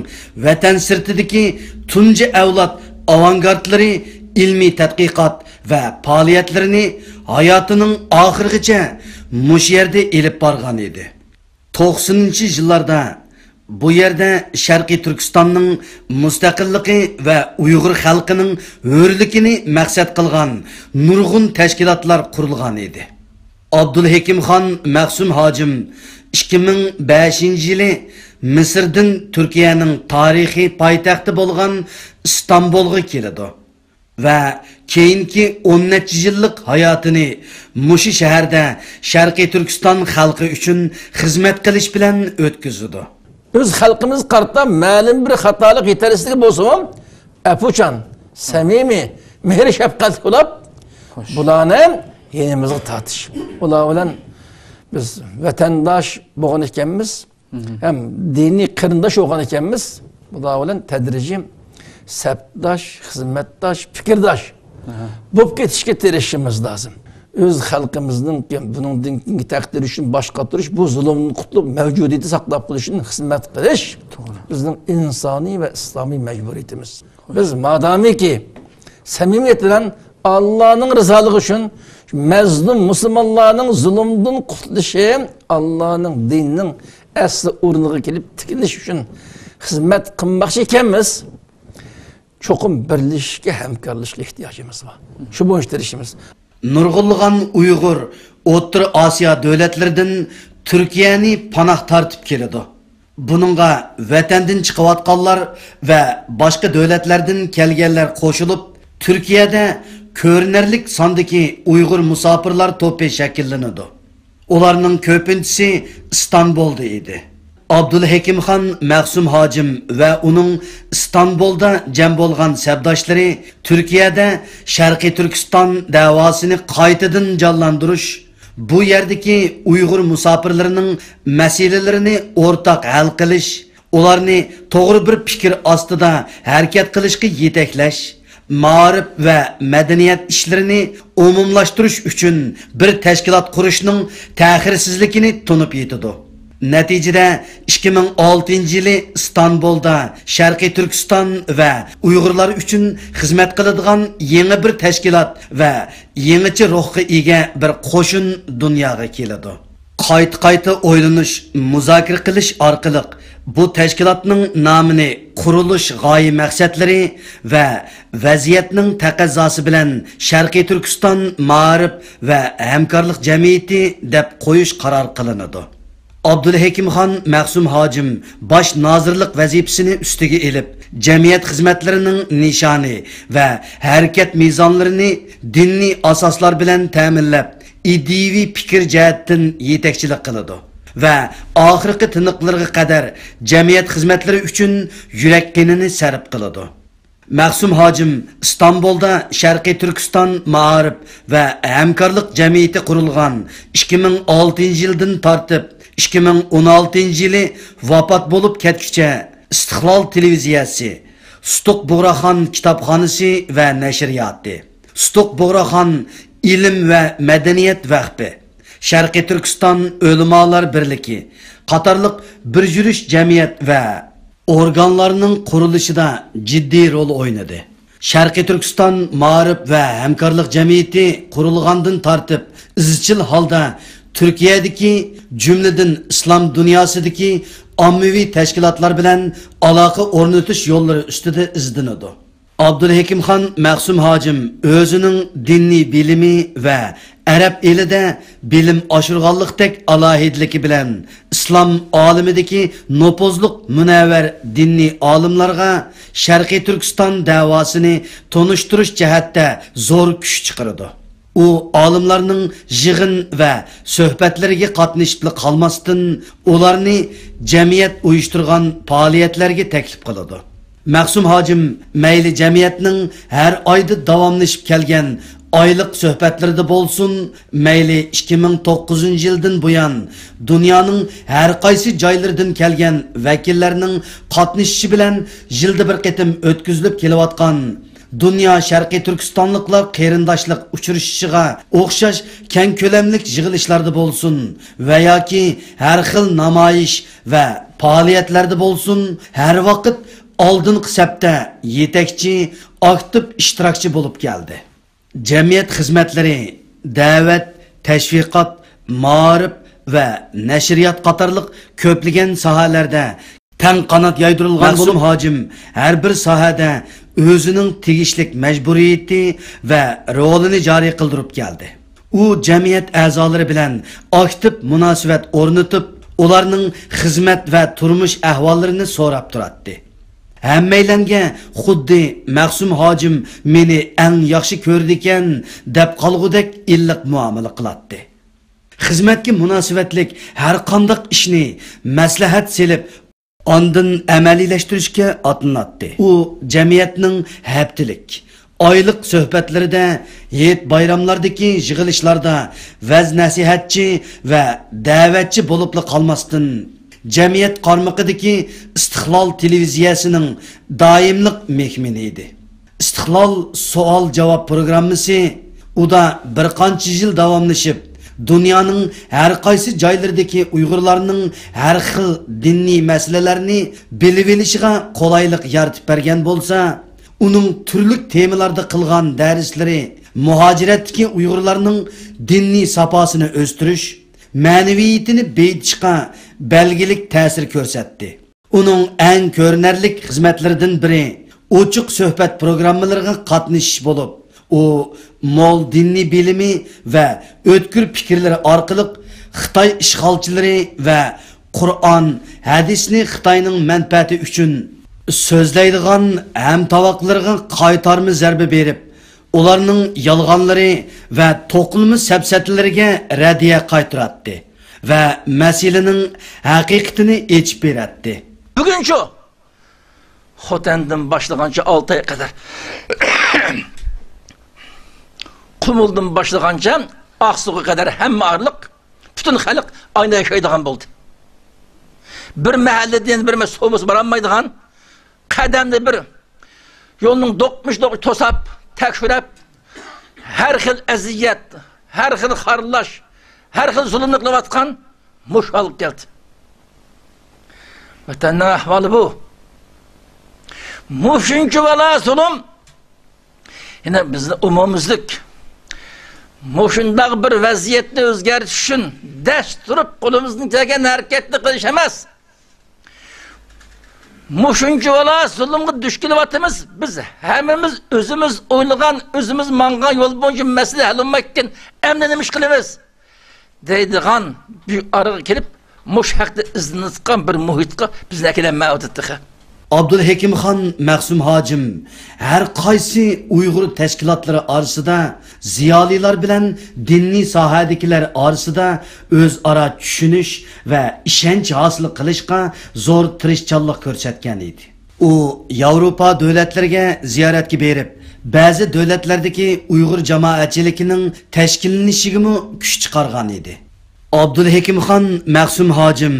ۋەتەن سىرتىدىكى تۇنجى ئەۋلاد ئاۋانگارتلىرى ئىلمىي تەتقىقات ۋە پائالىيەتلىرىنى ھاياتىنىڭ ئاخىرىغىچە مۇشۇ يەردە ئېلىپ بارغان ئىدى. توقسىنىنچى يىللاردا بۇ يەردە شەرقىي تۈركىستاننىڭ مۇستەقىللىقى ۋە ئۇيغۇر خەلقىنىڭ ھۆرلۈكىنى مەقسەت قىلغان نۇرغۇن تەشكىلاتلار قۇرۇلغان ئىدى. ئابدۇلھېكىمخان مەخسۇم ھاجىم ئىككى مىڭ بەشىنچى يىلى مىسىردىن تۈركىيەنىڭ تارىخىي پايتەختى بولغان ئىستانبۇلغا كېلىدۇ. ۋە كېيىنكى ئون نەچچە يىللىق ھاياتىنى مۇشۇ شەھەردە شەرقىي تۈركىستان خەلقى ئۈچۈن خىزمەت قىلىش بىلەن ئۆتكۈزىدۇ. ئۆز خەلقىمىزگە قارىتا مەلۇم بىر خاتالىق، يېتەرسىزلىك بولسىمۇ، ئەپۇچان، سەمىمىي، مېھىر-شەپقەتلىك بولۇپ، بۇلارنى يېنىمىزغا تارتىش. ئۇلار بىلەن بىز ۋەتەنداش بولغان ئىكەنمىز. ھەم دىنىي قېرىنداش بولغان ئىكەنمىز، بۇلار بىلەن تەدرىجىي سەپداش، خىزمەتداش، پىكىرداش بولۇپ كېتىشكە تىرىشىشىمىز لازىم. ئۆز خەلقىمىزنىڭ بۇنىڭدىن كېيىنكى تەقدىرى ئۈچۈن باش قاتۇرۇش، بۇ زۇلۇمدىن قۇتۇلۇپ، مەۋجۇدىيىتى ساقلاپ قېلىش ئۈچۈن خىزمەت قىلىش بىزنىڭ ئىنسانىي ۋە ئىسلامىي مەجبۇرىيىتىمىز. بىز مادامىكى سەمىمىيەت بىلەن ئاللانىڭ رىزالىقى ئۈچۈن، مەزلۇم مۇسۇلمانلارنىڭ زۇلۇمدىن قۇتۇلۇشى، ئاللانىڭ دىنىنىڭ ئەسلى ئورنىغا كېلىپ تىكىلىشى ئۈچۈن خىزمەت قىلماقچى ئىكەنمىز، چوقۇم بىرلىشىشكە، ھەمكارلىشىشقا ئېھتىياجىمىز بار. شۇ بويىچە تىرىشىمىز. نۇرغۇنلىغان ئۇيغۇر ئوتتۇرا ئاسىيا دۆلەتلىرىدىن تۈركىيەنى پاناھ تارتىپ كېلىدۇ. بۇنىڭغا ۋەتەندىن چىقىۋاتقانلار ۋە باشقا دۆلەتلەردىن كەلگەنلەر قوشۇلۇپ، تۈركىيەدە كۆرۈنەرلىك ساندىكى ئۇيغۇر مۇساپىرلار توپى شەكىللىنىدۇ. ئۇلارنىڭ كۆپىنچىسى ئىستانبۇلدا ئىدى. ئابدۇلھېكىمخان مەخسۇم ھاجىم ۋە ئۇنىڭ ئىستانبۇلدا جەم بولغان سەپداشلىرى تۈركىيەدە شەرقىي تۈركىستان دەۋاسىنى قايتىدىن جانلاندۇرۇش، بۇ يەردىكى ئۇيغۇر مۇساپىرلىرىنىڭ مەسىلىلىرىنى ئورتاق ھەل قىلىش، ئۇلارنى توغرا بىر پىكىر ئاستىدا ھەرىكەت قىلىشقا يېتەكلەش، مائارىپ ۋە مەدەنىيەت ئىشلىرىنى ئومۇملاشتۇرۇش ئۈچۈن بىر تەشكىلات قۇرۇشنىڭ تەخىرسىزلىكىنى تونۇپ يېتىدۇ. نەتىجىدە، ئىككى مىڭ ئالتىنچى يىلى ئىستانبۇلدا شەرقىي تۈركىستان ۋە ئۇيغۇرلار ئۈچۈن خىزمەت قىلىدىغان يېڭى بىر تەشكىلات ۋە يېڭىچە روھقا ئىگە بىر قوشۇن دۇنياغا كېلىدۇ. قايتا-قايتا ئويلىنىش، مۇزاكىرە قىلىش ئارقىلىق بۇ تەشكىلاتنىڭ نامىنى قۇرۇلۇش غايە مەقسەتلىرى ۋە ۋەزىيەتنىڭ تەقەززاسى بىلەن شەرقىي تۈركىستان مائارىپ ۋە ھەمكارلىق جەمئىيىتى دەپ قويۇش قارار قىلىنىدۇ. ئابدۇلھېكىمخان مەخسۇم ھاجىم باش نازىرلىق ۋەزىپىسىنى ئۈستىگە ئېلىپ، جەمئىيەت خىزمەتلىرىنىڭ نىشانى ۋە ھەرىكەت مىزانلىرىنى دىنىي ئاساسلار بىلەن تەمىنلەپ، ئىدىيىۋى پىكىر جەھەتتىن يېتەكچىلىك قىلىدۇ ۋە ئاخىرقى تىنىقلىرىغا قەدەر جەمئىيەت خىزمەتلىرى ئۈچۈن يۈرەك قېنىنى سەرپ قىلىدۇ. مەخسۇم ھاجىم ئىستانبۇلدا شەرقىي تۈركىستان مائارىپ ۋە ھەمكارلىق جەمئىيىتى قۇرۇلغان ئىككى مىڭ ئالتىنچى يىلدىن تارتىپ ئىككى مىڭ ئون ئالتىنچى يىلى ۋاپات بولۇپ كەتكۈچە ئىستىقلال تېلېۋىزىيەسى، سۇتۇق بۇغراخان كىتابخانىسى ۋە نەشرىياتى، سۇتۇق بۇغراخان ئىلىم ۋە مەدەنىيەت ۋەقپى، شەرقىي تۈركىستان ئۆلىمالار بىرلىكى قاتارلىق بىر يۈرۈش جەمئىيەت ۋە ئورگانلارنىڭ قۇرۇلۇشىدا جىددىي رول ئوينىدى. شەرقىي تۈركىستان مائارىپ ۋە ھەمكارلىق جەمئىيىتى قۇرۇلغاندىن تارتىپ ئىزچىل ھالدا تۈركىيەدىكى، جۈملىدىن ئىسلام دۇنياسىدىكى ئاممىۋى تەشكىلاتلار بىلەن ئالاقە ئورنىتىش يوللىرى ئۈستىدە ئىزدىنىدۇ. ئابدۇلھېكىمخان مەخسۇم ھاجىم ئۆزىنىڭ دىنىي بىلىمى ۋە ئەرەب ئېلىدە بىلىم ئاشۇرغانلىقتەك ئالاھىدىلىكى بىلەن ئىسلام ئالىمىدىكى نوپۇزلۇق مۇنەۋۋەر دىنىي ئالىملارغا شەرقىي تۈركىستان دەۋاسىنى تونۇشتۇرۇش جەھەتتە زور كۈچ چىقىرىدۇ. ئۇ ئالىملارنىڭ يىغىن ۋە سۆھبەتلىرىگە قاتنىشىپلا قالماستىن، ئۇلارنى جەمئىيەت ئۇيۇشتۇرغان پائالىيەتلەرگە تەكلىپ قىلىدۇ. مەخسۇم ھاجىم مەيلى جەمئىيەتنىڭ ھەر ئايدا داۋاملىشىپ كەلگەن ئايلىق سۆھبەتلىرىدە بولسۇن، مەيلى ئىككى مىڭ توققۇزىنچى يىلدىن بۇيان دۇنيانىڭ ھەر قايسى جايلىرىدىن كەلگەن ۋەكىللەرنىڭ قاتنىشىشى بىلەن يىلدا بىر قېتىم ئۆتكۈزۈلۈپ كېلىۋاتقان دۇنيا شەرقىي تۈركىستانلىقلار قېرىنداشلىق ئۇچرىشىشىغا ئوخشاش كەڭ كۆلەملىك يىغىلىشلاردا بولسۇن ۋە ياكى ھەر خىل نامايىش ۋە پائالىيەتلەردە بولسۇن، ھەر ۋاقىت ئالدىنقى سەپتە يېتەكچى، ئاكتىپ ئىشتىراكچى بولۇپ كەلدى. جەمئىيەت خىزمەتلىرى، دەۋەت، تەشۋىقات، مائارىپ ۋە نەشرىيات قاتارلىق كۆپلىگەن ساھەلەردە تەڭ قانات يايدۇرۇلغان مەخسۇم ھاجىم ھەر بىر ساھەدە ئۆزىنىڭ تېگىشلىك مەجبۇرىيىتى ۋە رولىنى جارى قىلدۇرۇپ كەلدى. ئۇ جەمئىيەت ئەزالىرى بىلەن ئاكتىپ مۇناسىۋەت ئورنىتىپ، ئۇلارنىڭ خىزمەت ۋە تۇرمۇش ئەھۋاللىرىنى سوراپ تۇراتتى. ھەممەيلەنگە خۇددى مەخسۇم ھاجىم مېنى ئەڭ ياخشى كۆرىدىكەن دەپ قالغۇدەك ئىللىق مۇئامىلە قىلاتتى. خىزمەتكە مۇناسىۋەتلىك ھەر قانداق ئىشنى مەسلىھەت سېلىپ، ئاندىن ئەمەلىيلەشتۈرۈشكە ئاتلىناتتى. ئۇ جەمئىيەتنىڭ ھەپتىلىك، ئايلىق سۆھبەتلىرىدە، ھېيت-بايراملاردىكى يىغىلىشلاردا ۋەز-نەسىھەتچى ۋە دەۋەتچى بولۇپلا قالماستىن، جەمئىيەت قارمىقىدىكى ئىستىقلال تېلېۋىزىيەسىنىڭ دائىملىق مېھمىنى ئىدى. ئىستىقلال سوئال-جاۋاب پروگراممىسى ئۇدا بىر قانچە يىل داۋاملىشىپ، دۇنيانىڭ ھەر قايسى جايلىرىدىكى ئۇيغۇرلارنىڭ ھەر خىل دىنىي مەسىلىلەرنى بىلىۋېلىشىغا قولايلىق يارىتىپ بەرگەن بولسا، ئۇنىڭ تۈرلۈك تېمىلاردا قىلغان دەرسلىرى مۇھاجىرەتتىكى ئۇيغۇرلارنىڭ دىنىي ساپاسىنى ئۆستۈرۈش، مەنىۋىيىتىنى بېيىتىشقا بەلگىلىك تەسىر كۆرسەتتى. ئۇنىڭ ئەڭ كۆرۈنەرلىك خىزمەتلىرىدىن بىرى ئوچۇق سۆھبەت پروگراممىلىرىغا قاتنىشىش بولۇپ، ئۇ مول دىنىي بىلىمى ۋە ئۆتكۈر پىكىرلىرى ئارقىلىق خىتاي ئىشغالچىلىرى ۋە قۇرئان، ھەدىسنى خىتاينىڭ مەنپەئەتى ئۈچۈن سۆزلەيدىغان ھەمتاۋاقلىرىغا قايتارما زەربە بېرىپ، ئۇلارنىڭ يالغانلىرى ۋە توقۇلما سەپسەتىلىرىگە رەددىيە قايتۇراتتى ۋە مەسىلىنىڭ ھەقىقىتىنى ئېچىپ بېرەتتى. بۈگۈنچۇ خوتەندىن باشلىغانچە ئالتايغا قەدەر، قۇمۇلدىن باشلىغانچە ئاقسۇغا قەدەر ھەممە ئارىلىق، پۈتۈن خەلق ئاينا ياشايدىغان بولدى. بىر مەھەللىدىن بىر مەھەللىگە بارالمايدىغان، قەدەمنى بىر يولنىڭ دوقمۇش دوقمۇش توساپ، تەكشۈرۈپ، ھەر خىل ئەزىيەت، ھەر خىل خارلاش، ھەر خىل زۇلۇمنى قىلىۋاتقان مۇشۇ ھالغا كەلدى. ۋەتەننىڭ ئەھۋالى بۇ. مۇشۇنچە بالا زۇلۇم. يەنە بىزنى ئومۇميۈزلۈك مۇشۇنداق بىر ۋەزىيەتنى ئۆزگەرتىش ئۈچۈن دەس تۇرۇپ قولىمىزدىن كەلگەن ھەرىكەتنى قىلىش ئەمەس. مۇشۇنچە بالا زۇلۇمغا دۇچ كېلىۋاتىمىز. بىز ھەممىمىز ئۆزىمىز ئويلىغان، ئۆزىمىز ماڭغان يول بويىچە مەسىلە ھەل بولمايدىكەن، ئەمدى نېمە ئىش قىلىمىز؟ دەيدىغان بىر ئارىغا كېلىپ، مۇشۇ ھەقتە ئىزدىنىۋاتقان بىر مۇھىتقا بىزنى ئەكېلەلمەيۋاتىدۇ تېخى. ئابدۇلھېكىم خان مەخسۇم ھاجىم ھەر قايسى ئۇيغۇر تەشكىلاتلىرى ئارىسىدا، زىيالىيلار بىلەن دىنىي ساھەدىكىلەر ئارىسىدا ئۆزئارا چۈشىنىش ۋە ئىشەنچ ھاسىل قىلىشقا زور تىرىشچانلىق كۆرسەتكەن ئىدى. ئۇ ياۋروپا دۆلەتلىرىگە زىيارەتكە بېرىپ، بەزى دۆلەتلەردىكى ئۇيغۇر جامائەتچىلىكىنىڭ تەشكىللىنىشىگىمۇ كۈچ چىقارغان ئىدى. ئابدۇلھېكىمخان مەخسۇم ھاجىم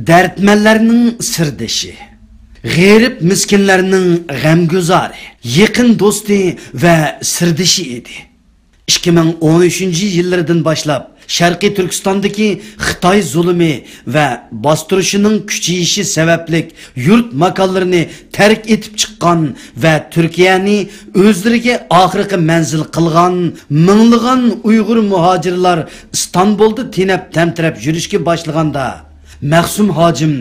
دەردمەنلەرنىڭ سىردىشى، غېرىب-مىسكىنلەرنىڭ غەمگۇزارى، يېقىن دوستى ۋە سىردىشى ئىدى. ئىككى مىڭ ئون ئۈچىنچى يىللىرىدىن باشلاپ، شەرقىي تۈركىستاندىكى خىتاي زۇلۇمى ۋە باستۇرۇشىنىڭ كۈچىيىشى سەۋەبلىك يۇرت ماكانلىرىنى تەرك ئېتىپ چىققان ۋە تۈركىيەنى ئۆزلىرىگە ئاخىرقى مەنزىل قىلغان مىڭلىغان ئۇيغۇر مۇھاجىرلار ئىستانبۇلدا تېنەپ-تەمتىرەپ يۈرۈشكە باشلىغاندا، مەخسۇم ھاجىم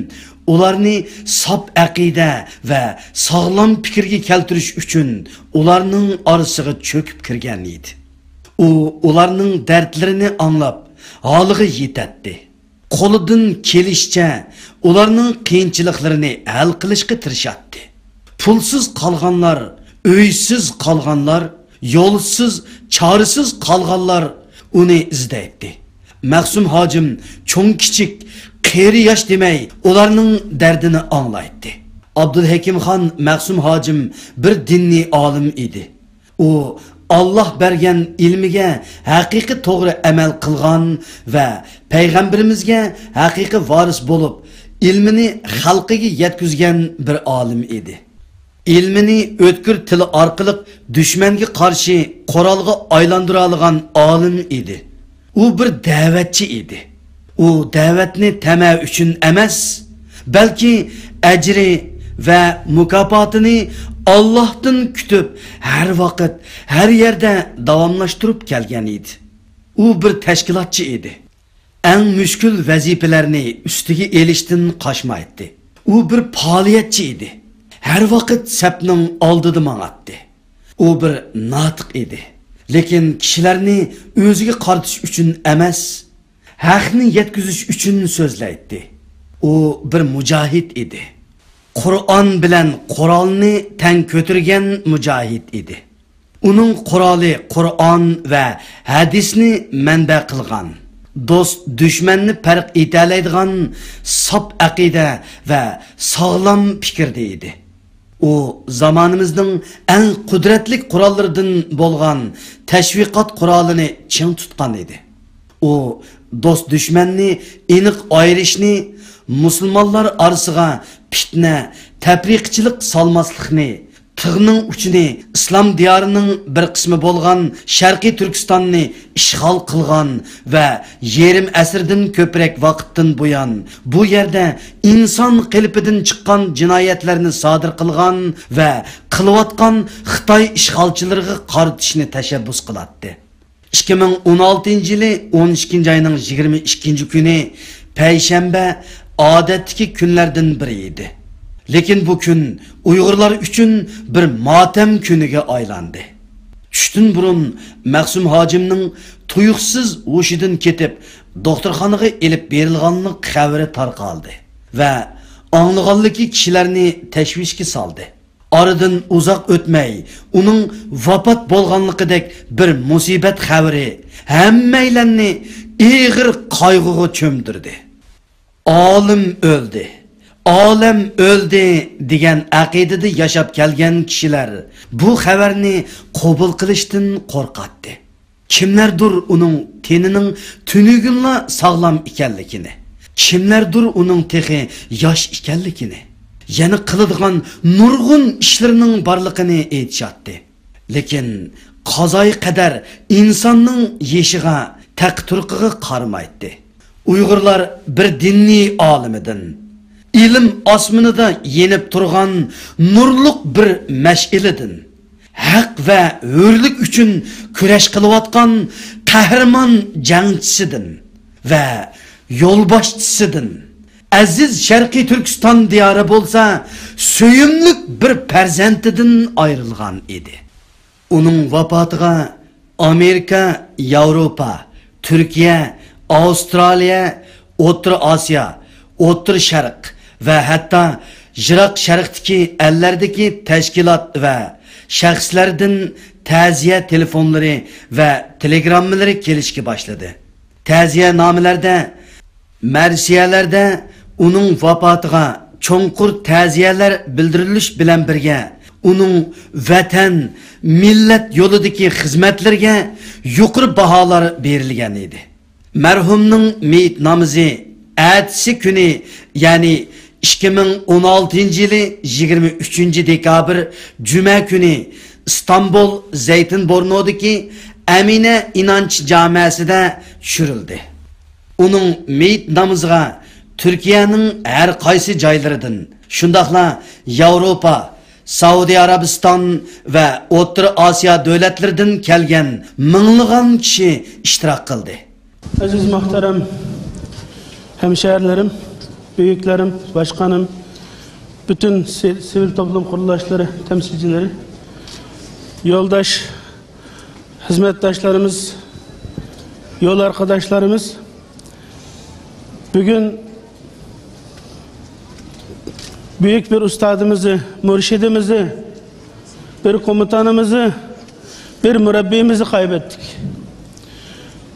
ئۇلارنى ساپ ئەقىدە ۋە ساغلام پىكىرگە كەلتۈرۈش ئۈچۈن ئۇلارنىڭ ئارىسىغا چۆكۈپ كىرگەن ئىدى. ئۇ ئۇلارنىڭ دەردلىرىنى ئاڭلاپ، ھالىغا يېتەتتى. قولىدىن كېلىشىچە ئۇلارنىڭ قىيىنچىلىقلىرىنى ھەل قىلىشقا تىرىشاتتى. پۇلسىز قالغانلار، ئۆيسىز قالغانلار، يولسىز، چارىسىز قالغانلار ئۇنى ئىزدەيتتى. مەخسۇم ھاجىم چوڭ-كىچىك، قېرى-ياش دېمەي، ئۇلارنىڭ دەردىنى ئاڭلايتتى. ئابدۇلھەكىمخان مەخسۇم ھاجىم بىر دىنىي ئالىم ئىدى. ئۇ ئاللاھ بەرگەن ئىلمىگە ھەقىقىي توغرا ئەمەل قىلغان ۋە پەيغەمبىرىمىزگە ھەقىقىي ۋارىس بولۇپ، ئىلمىنى خەلقىگە يەتكۈزگەن بىر ئالىم ئىدى. ئىلمىنى ئۆتكۈر تىلى ئارقىلىق دۈشمەنگە قارشى قورالغا ئايلاندۇرالىغان ئالىم ئىدى. ئۇ بىر دەۋەتچى ئىدى. ئۇ دەۋەتنى تەمە ئۈچۈن ئەمەس، بەلكى ئەجرى ۋە مۇكاپاتىنى ئاللاھتىن كۈتۈپ، ھەر ۋاقىت، ھەر يەردە داۋاملاشتۇرۇپ كەلگەن ئىدى. ئۇ بىر تەشكىلاتچى ئىدى. ئەڭ مۈشكۈل ۋەزىپىلەرنى ئۈستىگە ئېلىشتىن قاچمايتتى. ئۇ بىر پائالىيەتچى ئىدى. ھەر ۋاقىت سەپنىڭ ئالدىدا ماڭاتتى. ئۇ بىر ناتىق ئىدى. لېكىن كىشىلەرنى ئۆزىگە قارىتىش ئۈچۈن ئەمەس، ھەقنى يەتكۈزۈش ئۈچۈن سۆزلەيتتى. ئۇ بىر مۇجاھىد ئىدى. قۇرئان بىلەن قورالنى تەڭ كۆتۈرگەن مۇجاھىد ئىدى. ئۇنىڭ قورالى قۇرئان ۋە ھەدىسنى مەنبە قىلغان، دوست-دۈشمەننى پەرق ئېتەلەيدىغان ساپ ئەقىدە ۋە ساغلام پىكىردە ئىدى. ئۇ زامانىمىزنىڭ ئەڭ قۇدرەتلىك قوراللىرىدىن بولغان تەشۋىقات قورالىنى چىڭ تۇتقان ئىدى. ئۇ دوست-دۈشمەننى ئېنىق ئايرىشنى، مۇسۇلمانلار ئارىسىغا پىتنە، تەپرىقىچىلىق سالماسلىقنى، تىغنىڭ ئۇچىنى ئىسلام دىيارىنىڭ بىر قىسمى بولغان شەرقىي تۈركىستاننى ئىشغال قىلغان ۋە يېرىم ئەسىردىن كۆپرەك ۋاقىتتىن بۇيان بۇ يەردە ئىنسان قېلىپىدىن چىققان جىنايەتلەرنى سادىر قىلغان ۋە قىلىۋاتقان خىتاي ئىشغالچىلىرىغا قارىتىشنى تەشەببۇس قىلاتتى. ئىككى مىڭ ئون ئالتىنچى يىلى ئون ئىككىنچى ئاينىڭ يىگىرمە ئىككىنچى كۈنى پەيشەنبە ئادەتتىكى كۈنلەردىن بىرى ئىدى. لېكىن بۇ كۈن ئۇيغۇرلار ئۈچۈن بىر ماتەم كۈنىگە ئايلاندى. چۈشتىن بۇرۇن مەخسۇم ھاجىمنىڭ تۇيۇقسىز ھوشىدىن كېتىپ، دوختۇرخانىغا ئېلىپ بېرىلغانلىق خەۋىرى تارقالدى ۋە ئاڭلىغانلىكى كىشىلەرنى تەشۋىشكە سالدى. ئارىدىن ئۇزاق ئۆتمەي، ئۇنىڭ ۋاپات بولغانلىقىدەك بىر مۇسىبەت خەۋىرى ھەممەيلەننى ئېغىر قايغۇغا چۆمدۈردى. «ئالىم ئۆلدى، ئالەم ئۆلدى» دېگەن ئەقىدىدە ياشاپ كەلگەن كىشىلەر بۇ خەۋەرنى قوبۇل قىلىشتىن قورقاتتى. كىملەردۇر ئۇنىڭ تېنىنىڭ تۈنۈگۈنلا ساغلام ئىكەنلىكىنى، كىملەردۇر ئۇنىڭ تېخى ياش ئىكەنلىكىنى، يەنە قىلىدىغان نۇرغۇن ئىشلىرىنىڭ بارلىقىنى ئېيتىشاتتى. لېكىن قازايى قەدەر ئىنساننىڭ يېشىغا، تەقى-تۇرقىغا قارىمايتتى. ئۇيغۇرلار بىر دىنىي ئالىمىدىن، ئىلىم ئاسمىنىدا يېنىپ تۇرغان نۇرلۇق بىر مەشئىلىدىن، ھەق ۋە ھۆرلۈك ئۈچۈن كۈرەش قىلىۋاتقان قەھرىمان جەڭچىسىدىن ۋە يولباشچىسىدىن، ئەزىز شەرقىي تۈركىستان دىيارى بولسا سۆيۈملۈك بىر پەرزەنتىدىن ئايرىلغان ئىدى. ئۇنىڭ ۋاپاتىغا ئامېرىكا، ياۋروپا، تۈركىيە، ئاۋسترالىيە، ئوتتۇرا ئاسىيا، ئوتتۇرا شەرق ۋە ھەتتا يىراق شەرقتىكى ئەللەردىكى تەشكىلات ۋە شەخسلەردىن تەزىيە تېلېفونلىرى ۋە تېلېگراممىلىرى كېلىشكە باشلىدى. تەزىيەنامىلەردە، مەرسىيەلەردە ئۇنىڭ ۋاپاتىغا چوڭقۇر تەزىيەلەر بىلدۈرۈلۈش بىلەن بىرگە، ئۇنىڭ ۋەتەن، مىللەت يولىدىكى خىزمەتلىرىگە يۇقىرى باھالار بېرىلگەن ئىدى. مەرھۇمنىڭ مېيىت نامىزى ئەتىسى كۈنى، يەنى ئىككى مىڭ ئون ئالتىنچى يىلى يىگىرمە ئۈچىنچى دېكابىر جۈمە كۈنى ئىستانبۇل زەيتىنبۇرنۇدىكى ئەمىنە ئىنانچ جامەسىدە چۈشۈرۈلدى. ئۇنىڭ مېيىت نامىزىغا تۈركىيەنىڭ ھەر قايسى جايلىرىدىن، شۇنداقلا ياۋروپا، سەئۇدى ئەرەبىستان ۋە ئوتتۇرا ئاسىيا دۆلەتلىرىدىن كەلگەن مىڭلىغان كىشى ئىشتىراك قىلدى. ئەزىز مۇھتەرەم ھەمشەھەرلىرىم، بۈيۈكلىرىم، باشقانىم، پۈتۈن سى-، سىۋىل توپلۇم قۇرۇلۇشلىرى تەمسىلچىلىرى، يولداش خىزمەتداشلىرىمىز، يول ئارقىداشلىرىمىز، بۈگۈن بۈيۈك بىر ئۇستازىمىزنى، مۇرشىدىمىزنى، بىر قومۇتانىمىزنى، بىر مۇرەببىيىمىزنى قايبەتتىك.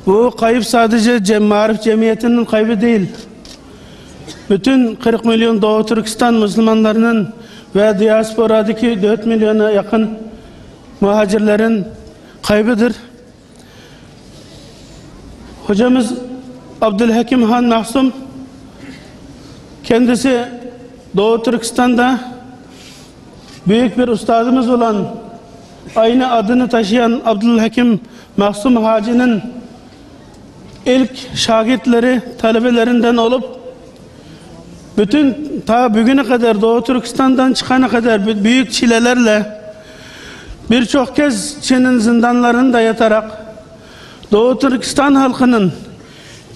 بۇ قايىپ سادىجە جەم-، مائارىپ جەمئىيىتىنىڭ قايبى دېيىل. پۈتۈن قىرىق مىليون دوغۇ تۈركىستان مۇسۇلمانلىرىنىڭ ۋە دىياسپورادىكى تۆت مىليونغا يېقىن مۇھاجىرلارنىڭ قايبىدۇر. Hocamız Abdülhakim Han Mahsum, kendisi Doğu Türkistan'da büyük bir üstadımız olan, aynı adını taşıyan Abdülhakim Mahsum Hacı'nın ilk şagirtleri, talebelerinden olup, bütün ta bugüne kadar, Doğu Türkistan'dan çıkana kadar bü-, büyük çilelerle, birçok kez Çin'in zindanlarında yatarak, Doğu Türkistan halkının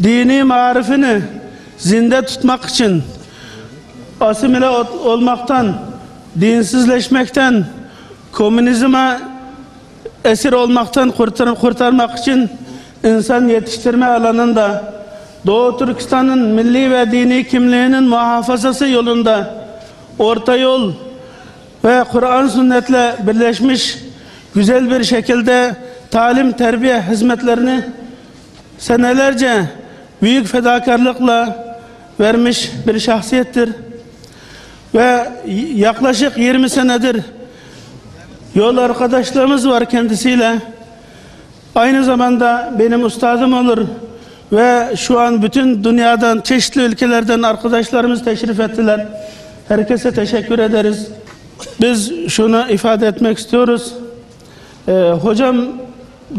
dini maarifini zinde tutmak için asimile ot-, olmaktan, dinsizleşmekten, komünizme esir olmaktan kurtar-, kurtarmak için insan yetiştirme alanında, Doğu Türkistan'ın milli ve dini kimliğinin muhafazası yolunda orta yol ve Kur'an sünnetle birleşmiş güzel bir şekilde talim terbiye hizmetlerini senelerce büyük fedakarlıkla vermiş bir şahsiyettir. Ve yaklaşık yirmi senedir yol arkadaşlığımız var kendisiyle. Aynı zamanda benim ustadım olur ve şu an bütün dünyadan, çeşitli ülkelerden arkadaşlarımız teşrif ettiler. Herkese teşekkür ederiz. Biz şunu ifade etmek istiyoruz. Ee, hocam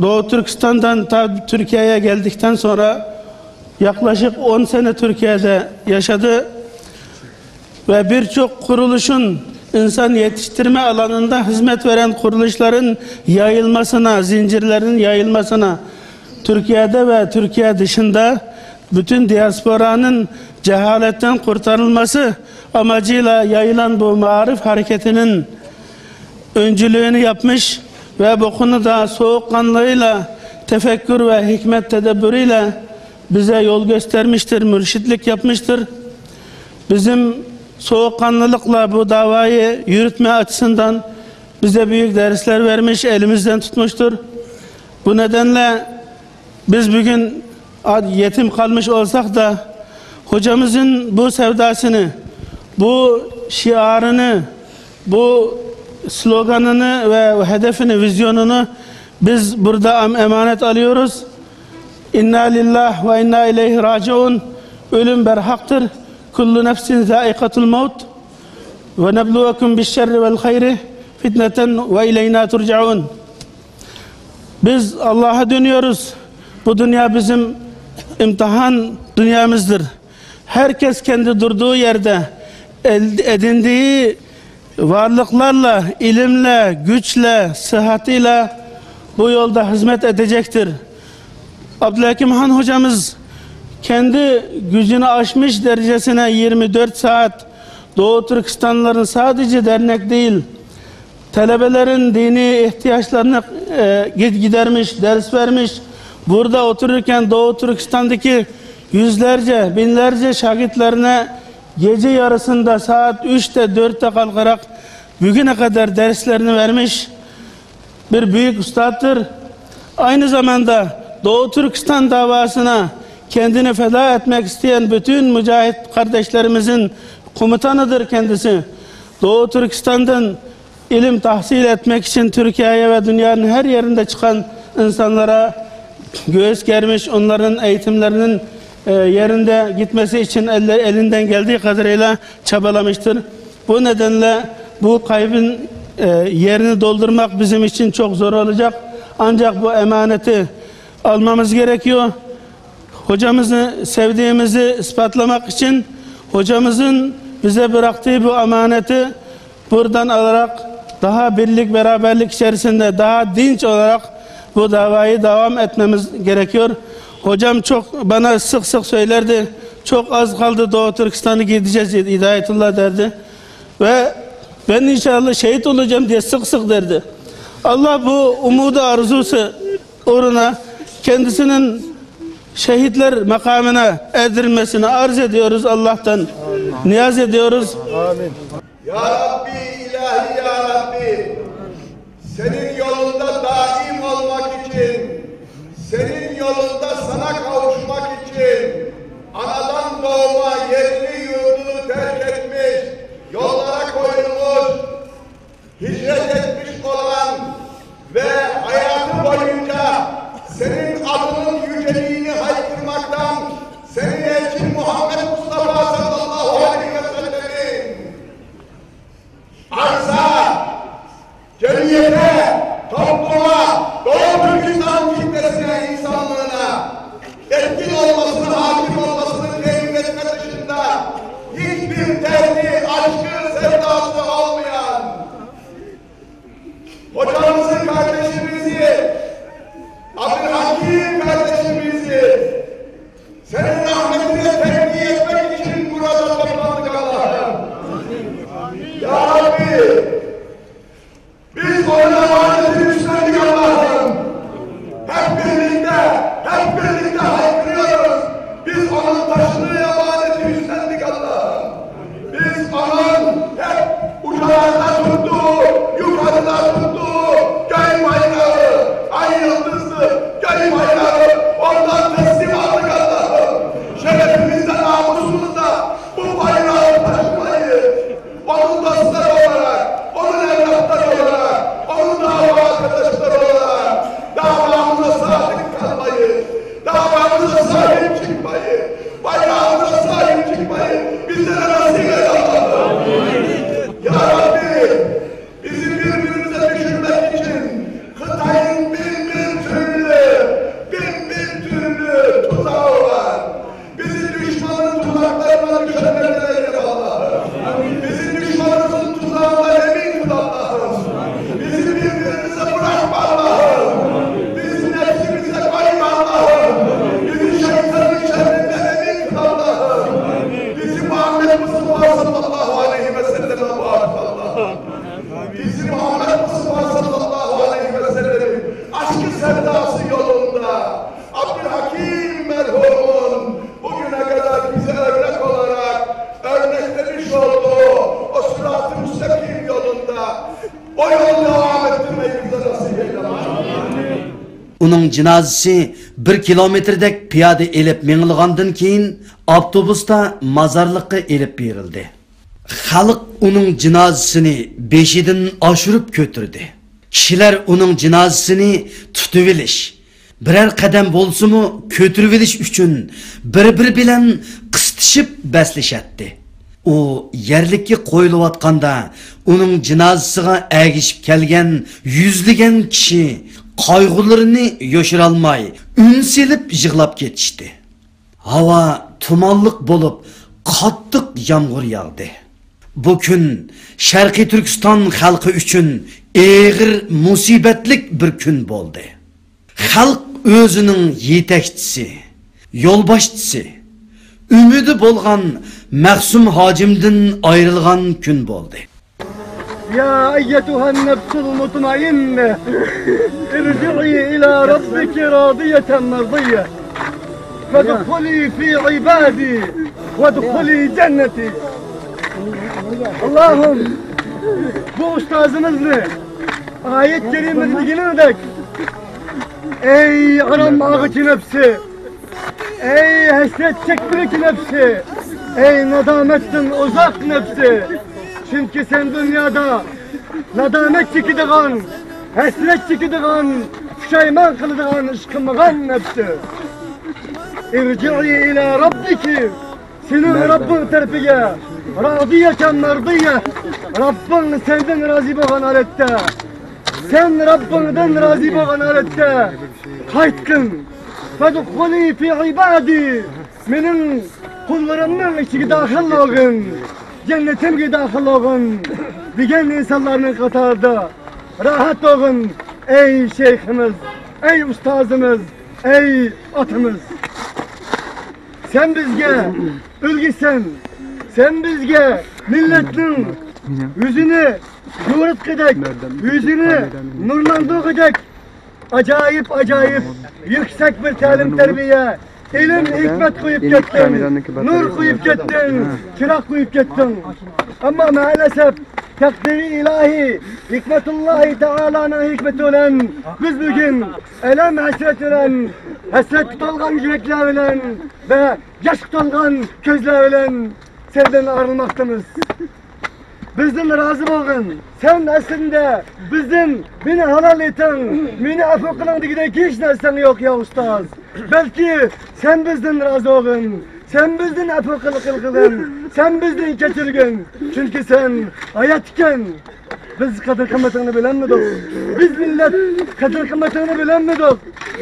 Doğu Türkistan'dan ta Türkiye'ye geldikten sonra yaklaşık on sene Türkiye'de yaşadı ve birçok kuruluşun insan yetiştirme alanında hizmet veren kuruluşların yayılmasına, zincirlerin yayılmasına, Türkiye'de ve Türkiye dışında bütün diasporanın cehaletten kurtarılması amacıyla yayılan bu maarif hareketinin öncülüğünü yapmış ve bu konuda soğukkanlığıyla, tefekkür ve hikmet tedebbürüyle bize yol göstermiştir, mürşitlik yapmıştır. Bizim soğukkanlılıkla bu davayı yürütme açısından bize büyük dersler vermiş, elimizden tutmuştur. Bu nedenle biz bugün ad-, yetim kalmış olsak da, hocamızın bu sevdasını, bu şiarını, bu sloganını ve hedefini, vizyonunu biz burada am-, emanet alıyoruz. İnna lillah ve inna ileyhi raciun. Ölüm berhaktır. Kullu nefsin zaikatul maut. Ve nebluvekum bişşerri vel hayri fitneten ve ileyna turcaun. Biz Allah'a dönüyoruz. Bu dünya bizim imtihan dünyamızdır. Herkes kendi durduğu yerde el-, edindiği varlıklarla, ilimle, güçle, sıhhatıyla bu yolda hizmet edecektir. Abdülhakim Han hocamız kendi gücünü aşmış derecesine yirmi dört saat Doğu Türkistanlıların sadece dernek değil, talebelerin dini ihtiyaçlarını, e, gid-, gidermiş, ders vermiş. Burada otururken Doğu Türkistan'daki yüzlerce, binlerce şagirtlerine gece yarısında saat üçte, dörtte kalkarak bugüne kadar derslerini vermiş bir büyük ustattır. Aynı zamanda Doğu Türkistan davasına kendini feda etmek isteyen bütün mücahit kardeşlerimizin komutanıdır kendisi. Doğu Türkistan'dan ilim tahsil etmek için Türkiye'ye ve dünyanın her yerinde çıkan insanlara göğüs germiş, onların eğitimlerinin, e, yerinde gitmesi için elle-, elinden geldiği kadarıyla çabalamıştır. Bu nedenle bu kaybın, e, yerini doldurmak bizim için çok zor olacak. Ancak bu emaneti almamız gerekiyor. Hocamızı sevdiğimizi ispatlamak için hocamızın bize bıraktığı bu amaneti buradan alarak daha birlik, beraberlik içerisinde, daha dinç olarak bu davayı devam etmemiz gerekiyor. Hocam çok bana sık sık söylerdi. Çok az kaldı Doğu Türkistan'a gideceğiz, Hidayetullah derdi. Ve ben inşallah şehit olacağım diye sık sık derdi. Allah bu umudu arzusu uğruna kendisinin şehitler makamına erdirilmesini arz ediyoruz Allah'tan. Niyaz ediyoruz. Amin. Ya Rabbi, ilahi ya Rabbi, senin yolunda daim olmak için, senin yolunda sana kavuşmak için anadan doğma yerini yurdunu terk etmiş, yollara koyulmuş, hicret etmiş olan ve hayatı boyunca senin adının yüceliğini haykırmaktan, senin elçin Muhammed Mustafa sallallahu aleyhi ve sellemin arza, cemiyete, topluma, Doğu Türkistan kitlesine, insanlığına etkin olmasını, hakim olmasını temin etme dışında hiçbir derdi, aşkı, sevdası olmayan hocamızı, kardeşimizi, Abdülhakim kardeşimizi senin rahmetine tebliğ etmek için burada toplandık Allah'ım. Ya Rabbi, biz onun emanetini üstlendik Allah'ım. Hep birlikte, hep birlikte haykırıyoruz. Biz onun taşını, emaneti üstlendik Allah'ım. Biz onun hep ucalarda tuttuğu, yukarıda tuttuğu göy bayrağı, ay yıldızlı göy bayrağı ondan teslim aldık Allah'ım. Şerefimizde, namusumuzda bu bayrağı taşımayı, onun dostları olarak, onun evlatları olarak, onun dava arkadaşları olarak davamıza sadık kalmayı, davamıza sahip çıkmayı, bayrağımıza sahip çıkmayı bizlere nasip et Allah'ım. Ya Rabbi, bizi birbirimize düşürmek için Kıtay'ın bin bir türlü, bin bir türlü tuzağı var. Bizi düşmanın tuzaklarına düşenlerden eyleme Allah'ım. Bizi düşmanımızın tuzağından emin kıl Allah'ım. Bizi birbirimize bırakma Allah'ım. Bizi nefsimize koyma Allah'ım. Bizi şeytanın şerrinden emin kıl Allah'ım. Bizi Muhammed Mustafa sallallahu aleyhi ve selleme bağışla Allah'ım. Bizi Muhammed Mustafa sallallahu aleyhi ve sellemin aşkı sevdası yolunda Abdülhakim merhumun bugüne kadar bize örnek olarak örneklemiş olduğu o sırat-ı müstakim yolunda o yolu devam ettirmeyi bize nasip eyle. ئۇنىڭ جىنازىسى بىر كىلومېتىردەك پىيادە ئېلىپ مېڭىلغاندىن كېيىن، ئاپتوبۇستا مازارلىققا ئېلىپ بېرىلدى. خەلق ئۇنىڭ جىنازىسىنى بېشىدىن ئاشۇرۇپ كۆتۈردى. كىشىلەر ئۇنىڭ جىنازىسىنى تۇتۇۋېلىش، بىرەر قەدەم بولسىمۇ كۆتۈرۈۋېلىش ئۈچۈن بىر-بىرى بىلەن قىستىشىپ بەسلىشەتتى. ئۇ يەرلىككە قويۇلۇۋاتقاندا، ئۇنىڭ جىنازىسىغا ئەگىشىپ كەلگەن يۈزلىگەن كىشى قايغۇلىرىنى يوشۇرالماي، ئۈن سېلىپ يىغلاپ كېتىشتى. ھاۋا تۇمانلىق بولۇپ، قاتتىق يامغۇر ياغدى. بۇ كۈن شەرقىي تۈركىستان خەلقى ئۈچۈن ئېغىر مۇسىبەتلىك بىر كۈن بولدى. خەلق ئۆزىنىڭ يېتەكچىسى، يولباشچىسى، ئۈمىدى بولغان مەخسۇم ھاجىمدىن ئايرىلغان كۈن بولدى. يا أيتها النفس المطمئنة، ارجعي إلى ربك راضية مرضية، فادخلي في عبادي وادخلي جنتي. Allah'ım, bu ustazımızın ayet-i kerimesinde dek, ey aram ağıcı nefsi, ey hasret çekmekçi nefsi, ey nadametten uzak nefsi. Çünkü sen dünyada nadamet çekediğin, hasret çekediğin, puşayman kıladigan iş kılmağan nefsi. İrci'i ila rabbiki. Senin Rabbin tarafıga. Radiyaten mardiye. Rabbin senden razı olğan halette. Sen Rabbinden razı olğan halette. Qaytqın. Fadkhuli fi ibadi. Mening qullarımning ichiga daxil bo'lgin, jannatimga daxil bo'lgin, degan insonlarning qatorida rohat bo'lgin, ey shayximiz, ey ustozimiz, ئەي ئاتىمىز، سەن بىزگە ئۈلگىسەن، سەن بىزگە مىللەتنىڭ يۈزىنى يورۇتقۇدەك، يۈزىنى نۇرلاندۇرغۇدەك ئاجايىپ، ئاجايىپ يۈكسەك بىر تەلىم-تەربىيە، ئىلىم-ھېكمەت قويۇپ كەتتىڭ، نۇر قويۇپ كەتتىڭ، چىراغ قويۇپ كەتتىڭ. ئەمما مەئەلەسەپ، تەقدىرى ئىلاھىي، ھېكمەتۇللاھى تائالانىڭ ھېكمىتى بىلەن بىز بۈگۈن ئەلەم ھەسرەت بىلەن، ھەسرەتكە تولغان يۈرەكلەر بىلەن ۋە ياشقا تولغان كۆزلەر بىلەن سەندىن ئايرىلماقتىمىز. بىزدىن رازى بولغىن. سەن ئەسلىدە بىزدىن «مېنى ھالال ئېتىڭ، مېنى ئەپۇ قىلىڭ» دېگۈدەك ھېچ نەرسەڭ يوق، يا ئۇستاز. بەلكى سەن بىزدىن رازى بولغىن. سەن بىزدىن ئەپۇ قىل-، قىلغىن. سەن بىزدىن كەچۈرگىن. چۈنكى سەن ھايات ئىكەن. بىز قەدىر-قىممىتىڭنى بىلەلمىدۇق. بىز مىللەت قەدىر-قىممىتىڭنى بىلەلمىدۇق.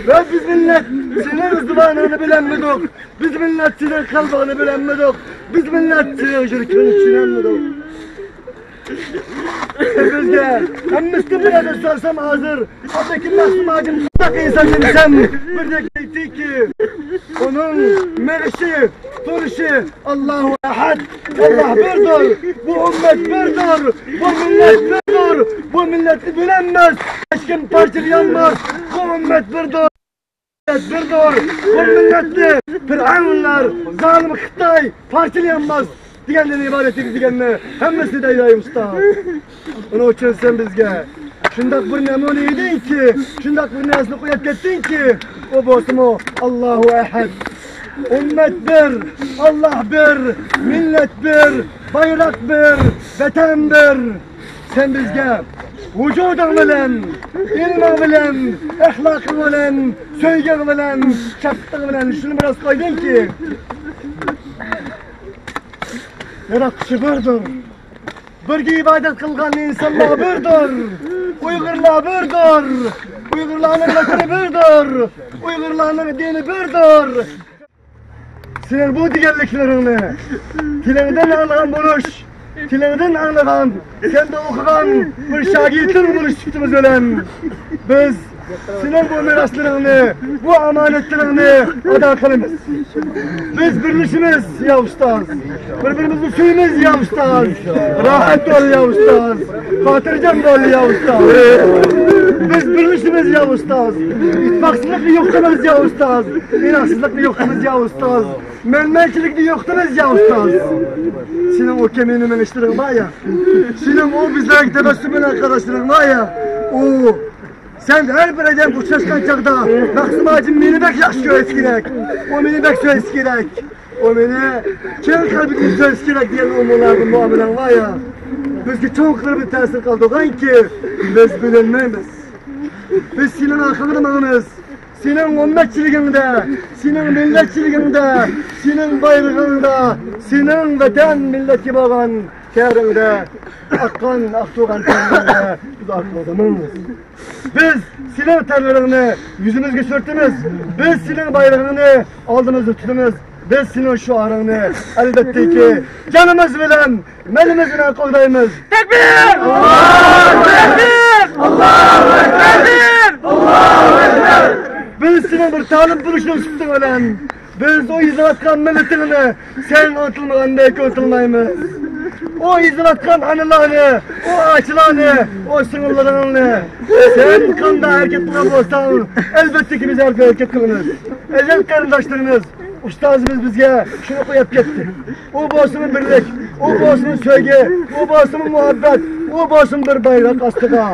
ۋە بىز مىللەت سېنىڭ زۇۋانىڭنى بىلەلمىدۇق. بىز مىللەت سېنىڭ قەلبىڭنى بىلەلمىدۇق. بىز مىللەت سېنىڭ يۈرىكىڭنى چۈشىنەلمىدۇق. بىزگە ھەممىسىدىن بىر نەرسە سورىسام ھازىر، ئابلىكىم مەخسۇم ھاجىم قانداق ئىنسان دېسەم، بىردەك دەيتتىكى، ئۇنىڭ مېڭىشى، تۇرۇشى، ئاللاھۇ ئەھەد، ئاللاھ بىردۇر، بۇ ئۈممەت بىردۇر، بۇ مىللەت بىردۇر، بۇ مىللەتنى بۆلەلمەس، ھېچكىم پارچىلىيالماس، بۇ ئۈممەت بىردۇر. بىردۇر، بۇ مىللەتنى پىرئەۋنلەر، زالىم خىتاي پارچىلىيالماس دېگەندىن ئىبارەت ئىدى دېگەننى ھەممىسى دەيدۇ، ئەي ئۇستاز. ئۇنىڭ ئۈچۈن سەن بىزگە شۇنداق بىر نەمۇنە ئىدىڭكى، شۇنداق بىر نەرسىنى قويۇپ كەتتىڭكى، ئۇ بولسىمۇ ئاللاھۇ ئەھەد. ئۈممەت بىر، ئاللاھ بىر، مىللەت بىر، بايراق بىر، ۋەتەن بىر. سەن بىزگە ۋۇجۇدۇڭ بىلەن، ئىلمىڭ بىلەن، ئەخلاقىڭ بىلەن، سۆيگۈڭ بىلەن، شەپقىتىڭ بىلەن شۇنى بىر راست قويدۇڭكى، ياراتقۇچى بىردۇر. بىرگە ئىبادەت قىلغان ئىنسانلار بىردۇر. ئۇيغۇرلار بىردۇر. ئۇيغۇرلارنىڭ ۋەتىنى بىردۇر. ئۇيغۇرلارنىڭ دىنى بىردۇر. سېنىڭ بۇ دېگەنلىكلىرىڭنى، تىلىڭدىن ئاڭلىغان بولۇش، تىلىڭدىن ئاڭلىغان، سەندە ئوقۇغان بىر شاگىرتىڭ بولۇش سۈپىتىمىز بىلەن، بىز سېنىڭ بۇ مىراسلىرىڭنى، بۇ ئامانەتلىرىڭنى ئادا قىلىمىز. بىز بىرلىشىمىز، يا ئۇستاز. بىر-بىرىمىزنى سۆيىمىز، يا ئۇستاز. راھەت بول، يا ئۇستاز. خاتىرجەم بول، يا ئۇستاز. بىز بىرلىشىمىز، يا ئۇستاز. ئىتتىپاقسىزلىقنى يوقىتىمىز، يا ئۇستاز. ئىناقسىزلىقنى يوقىتىمىز، يا ئۇستاز. مەنمەنچىلىكنى يوقىتىمىز، يا ئۇستاز. سېنىڭ ئۇ كەمىنە مېڭىشلىرىڭ بار يا، سېنىڭ ئۇ بىزلەرگە تەبەسسۇم بىلەن قاراشلىرىڭ بار يا، ئۇ سەن ھەر بىر ئادەم ئۇچراشقان چاغدا، مەخسۇم ھاجىم مېنى بەك ياخشى كۆرسە كېرەك، ئۇ مېنى بەك سۆيسە كېرەك، ئۇ مېنى چىن قەلبىدىن سۆيسە كېرەك دېگەن ئۇ مۇلازىم مۇئامىلەڭ بار يا، بىزگە چوڭقۇر بىر تەسىر قالدۇرغانكى، بىز بىلەلمەيمىز. بىز سېنىڭ ئارقاڭدا ماڭىمىز. سېنىڭ ئۈممەتچىلىكىڭدە، سېنىڭ مىللەتچىلىكىڭدە، سېنىڭ بايرىقىڭدا، سېنىڭ ۋەتەن مىللەتكە بولغان تەرىڭدە، ئاققان، ئاقتۇرغان تەرلىرىڭدە ئۇزاق قالدۇرمايمىز. بىز سېنىڭ تەرلىرىڭنى يۈزىمىزگە سۈرتىمىز. بىز سېنىڭ بايرىقىڭنى ئالدىمىزدا تۇتىمىز. بىز سېنىڭ شوئارىڭنى، ئەلۋەتتىكى، جانىمىز بىلەن، مېلىمىز بىلەن قوغدايمىز. تەكبىر! ئاللاھۇ ئەكبەر! ئاللاھۇ ئەكبەر! بىز سېنىڭ بىر تالىپ بولۇشۇڭ سۈپىتى بىلەن، بىز ئۇ ئېزىلىۋاتقان مىللىتىڭنى سەن ئۇنتۇلمىغاندەك ئۇنتۇلمايمىز. ئۇ ئېزىلىۋاتقان ئانىلارنى، ئۇ ئاچىلارنى، ئۇ سىڭىللىرىڭنى سەن قانداق ھەرىكەت قىلغان بولساڭ، ئەلۋەتتىكى بىز ھەر ھەرىكەت قىلىمىز. ئەزىز قېرىنداشلىرىمىز، ئۇستازىمىز بىزگە شۇنى قويۇپ كەتتى. ئۇ بولسىمۇ بىرلىك، ئۇ بولسىمۇ سۆيگۈ، ئۇ بولسىمۇ مۇھەببەت، ئۇ بولسىمۇ بىر بايراق ئاستىغا،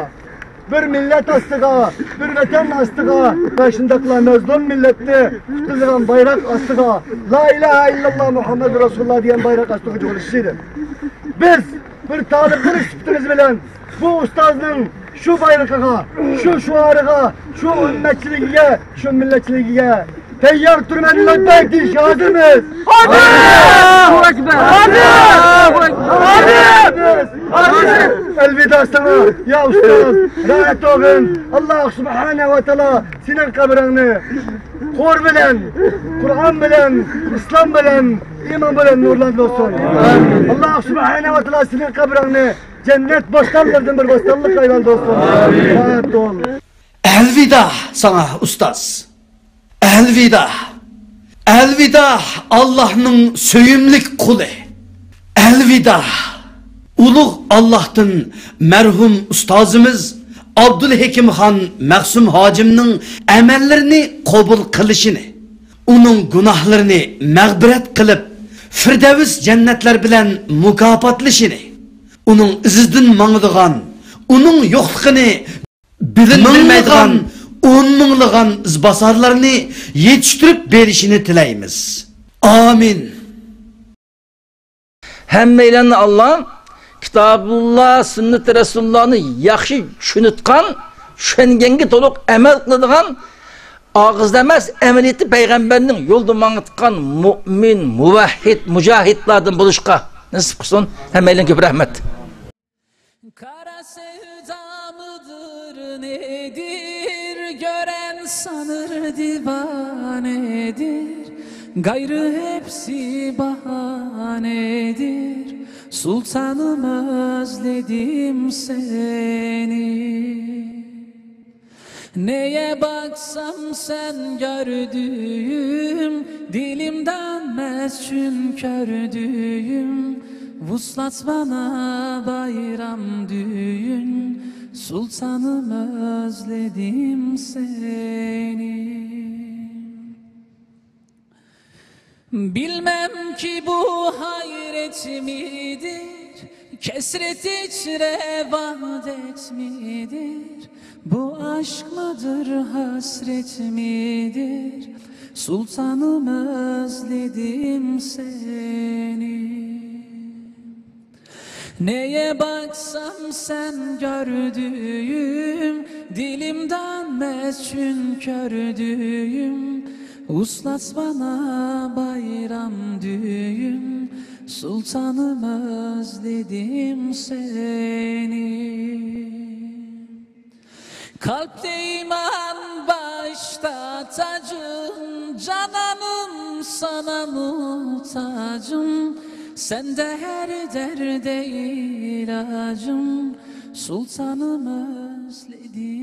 بىر مىللەت ئاستىغا، بىر ۋەتەن ئاستىغا ۋە شۇنداقلا مەزلۇم مىللەتنى قۇتقۇزىدىغان بايراق ئاستىغا، لا ئىلاھە ئىللاللا مۇھەممەدۇر رەسۇلۇللا دېگەن بايراق ئاستىغا جۇغلىشىش ئىدى. بىز بىر تالىپ بولۇش سۈپىتىمىز بىلەن بۇ ئۇستازنىڭ شۇ بايرىقىغا، شۇ شوئارىغا، شۇ ئۈممەتچىلىكىگە، شۇ مىللەتچىلىكىگە تەييار تۇرىمەن، لەببەيك دېيىشكە ھازىرمىز. ھازىر! ئاللاھۇ ئەكبەر! ھازىر! ئەلۋىدا ساڭا، يا ئۇستاز، رەھمەت ئوغۇن. ئاللاھ سۇبھانەھۇ ۋە تائالا سېنىڭ قەبرىڭنى قۇر بىلەن، قۇرئان بىلەن، ئىسلام بىلەن، ئىمان بىلەن نۇرلاندۇرسۇن. ئاللاھ سۇبھانەھۇ ۋە تائالا سېنىڭ قەبرىڭنى جەننەت بوستانلىرىدىن بىر بوستانلىققا ئايلاندۇرسۇن. رەھمەت ئوغۇن. ئەلۋىدا ساڭا، ئۇستاز. ئەلۋىدا. ئەلۋىدا، ئاللاھنىڭ سۆيۈملۈك قۇلى. ئەلۋىدا، ئۇلۇغ ئاللاھتىن مەرھۇم ئۇستازىمىز ئابدۇلھېكىمخان مەخسۇم ھاجىمنىڭ ئەمەللىرىنى قوبۇل قىلىشىنى، ئۇنىڭ گۇناھلىرىنى مەغپىرەت قىلىپ، فىردەۋس جەننەتلەر بىلەن مۇكاپاتلىشىنى، ئۇنىڭ ئىزىدىن ماڭىدىغان، ئۇنىڭ يوقلۇقىنى بىلىنمەيدىغان ئون مىڭلىغان ئىزباسارلارنى يېتىشتۈرۈپ بېرىشىنى تىلەيمىز. ئامىن. ھەممەيلەننى ئاللا كىتابۇللا، سۈننىتى رەسۇلۇللانى ياخشى چۈشىنىدىغان، چۈشەنگەنگە تولۇق ئەمەل قىلىدىغان، ئاغزىدا ئەمەس، ئەمەلىيىتى پەيغەمبەرنىڭ يولىدا ماڭىدىغان مۇئمىن، مۇۋەھھىد، مۇجاھىدلاردىن بولۇشقا نېسىپ قىلسۇن. ھەممەيلەنگە كۆپ رەھمەت. Kara sevda mıdır nedir? Gören sanır divanedir. Gayrı hepsi bahanedir. Sultanım, özledim seni. Neye baksam sen gördüğüm, dilim dönmez çünkü gördüğüm. Vuslat bana bayram düğün, sultanım, özledim seni. Bilmem ki bu hayret midir, kesret içre vahdet midir, bu aşk mıdır, hasret midir? Sultanım, özledim seni. Neye baksam sen gördüğüm, dilim dönmez çünkü gördüğüm. Uslat bana bayram düğün, sultanım, özledim seni. Kalpte iman, başta tacım, cananım, sana muhtacım. Sen de her derde ilacım, sultanım, özledim.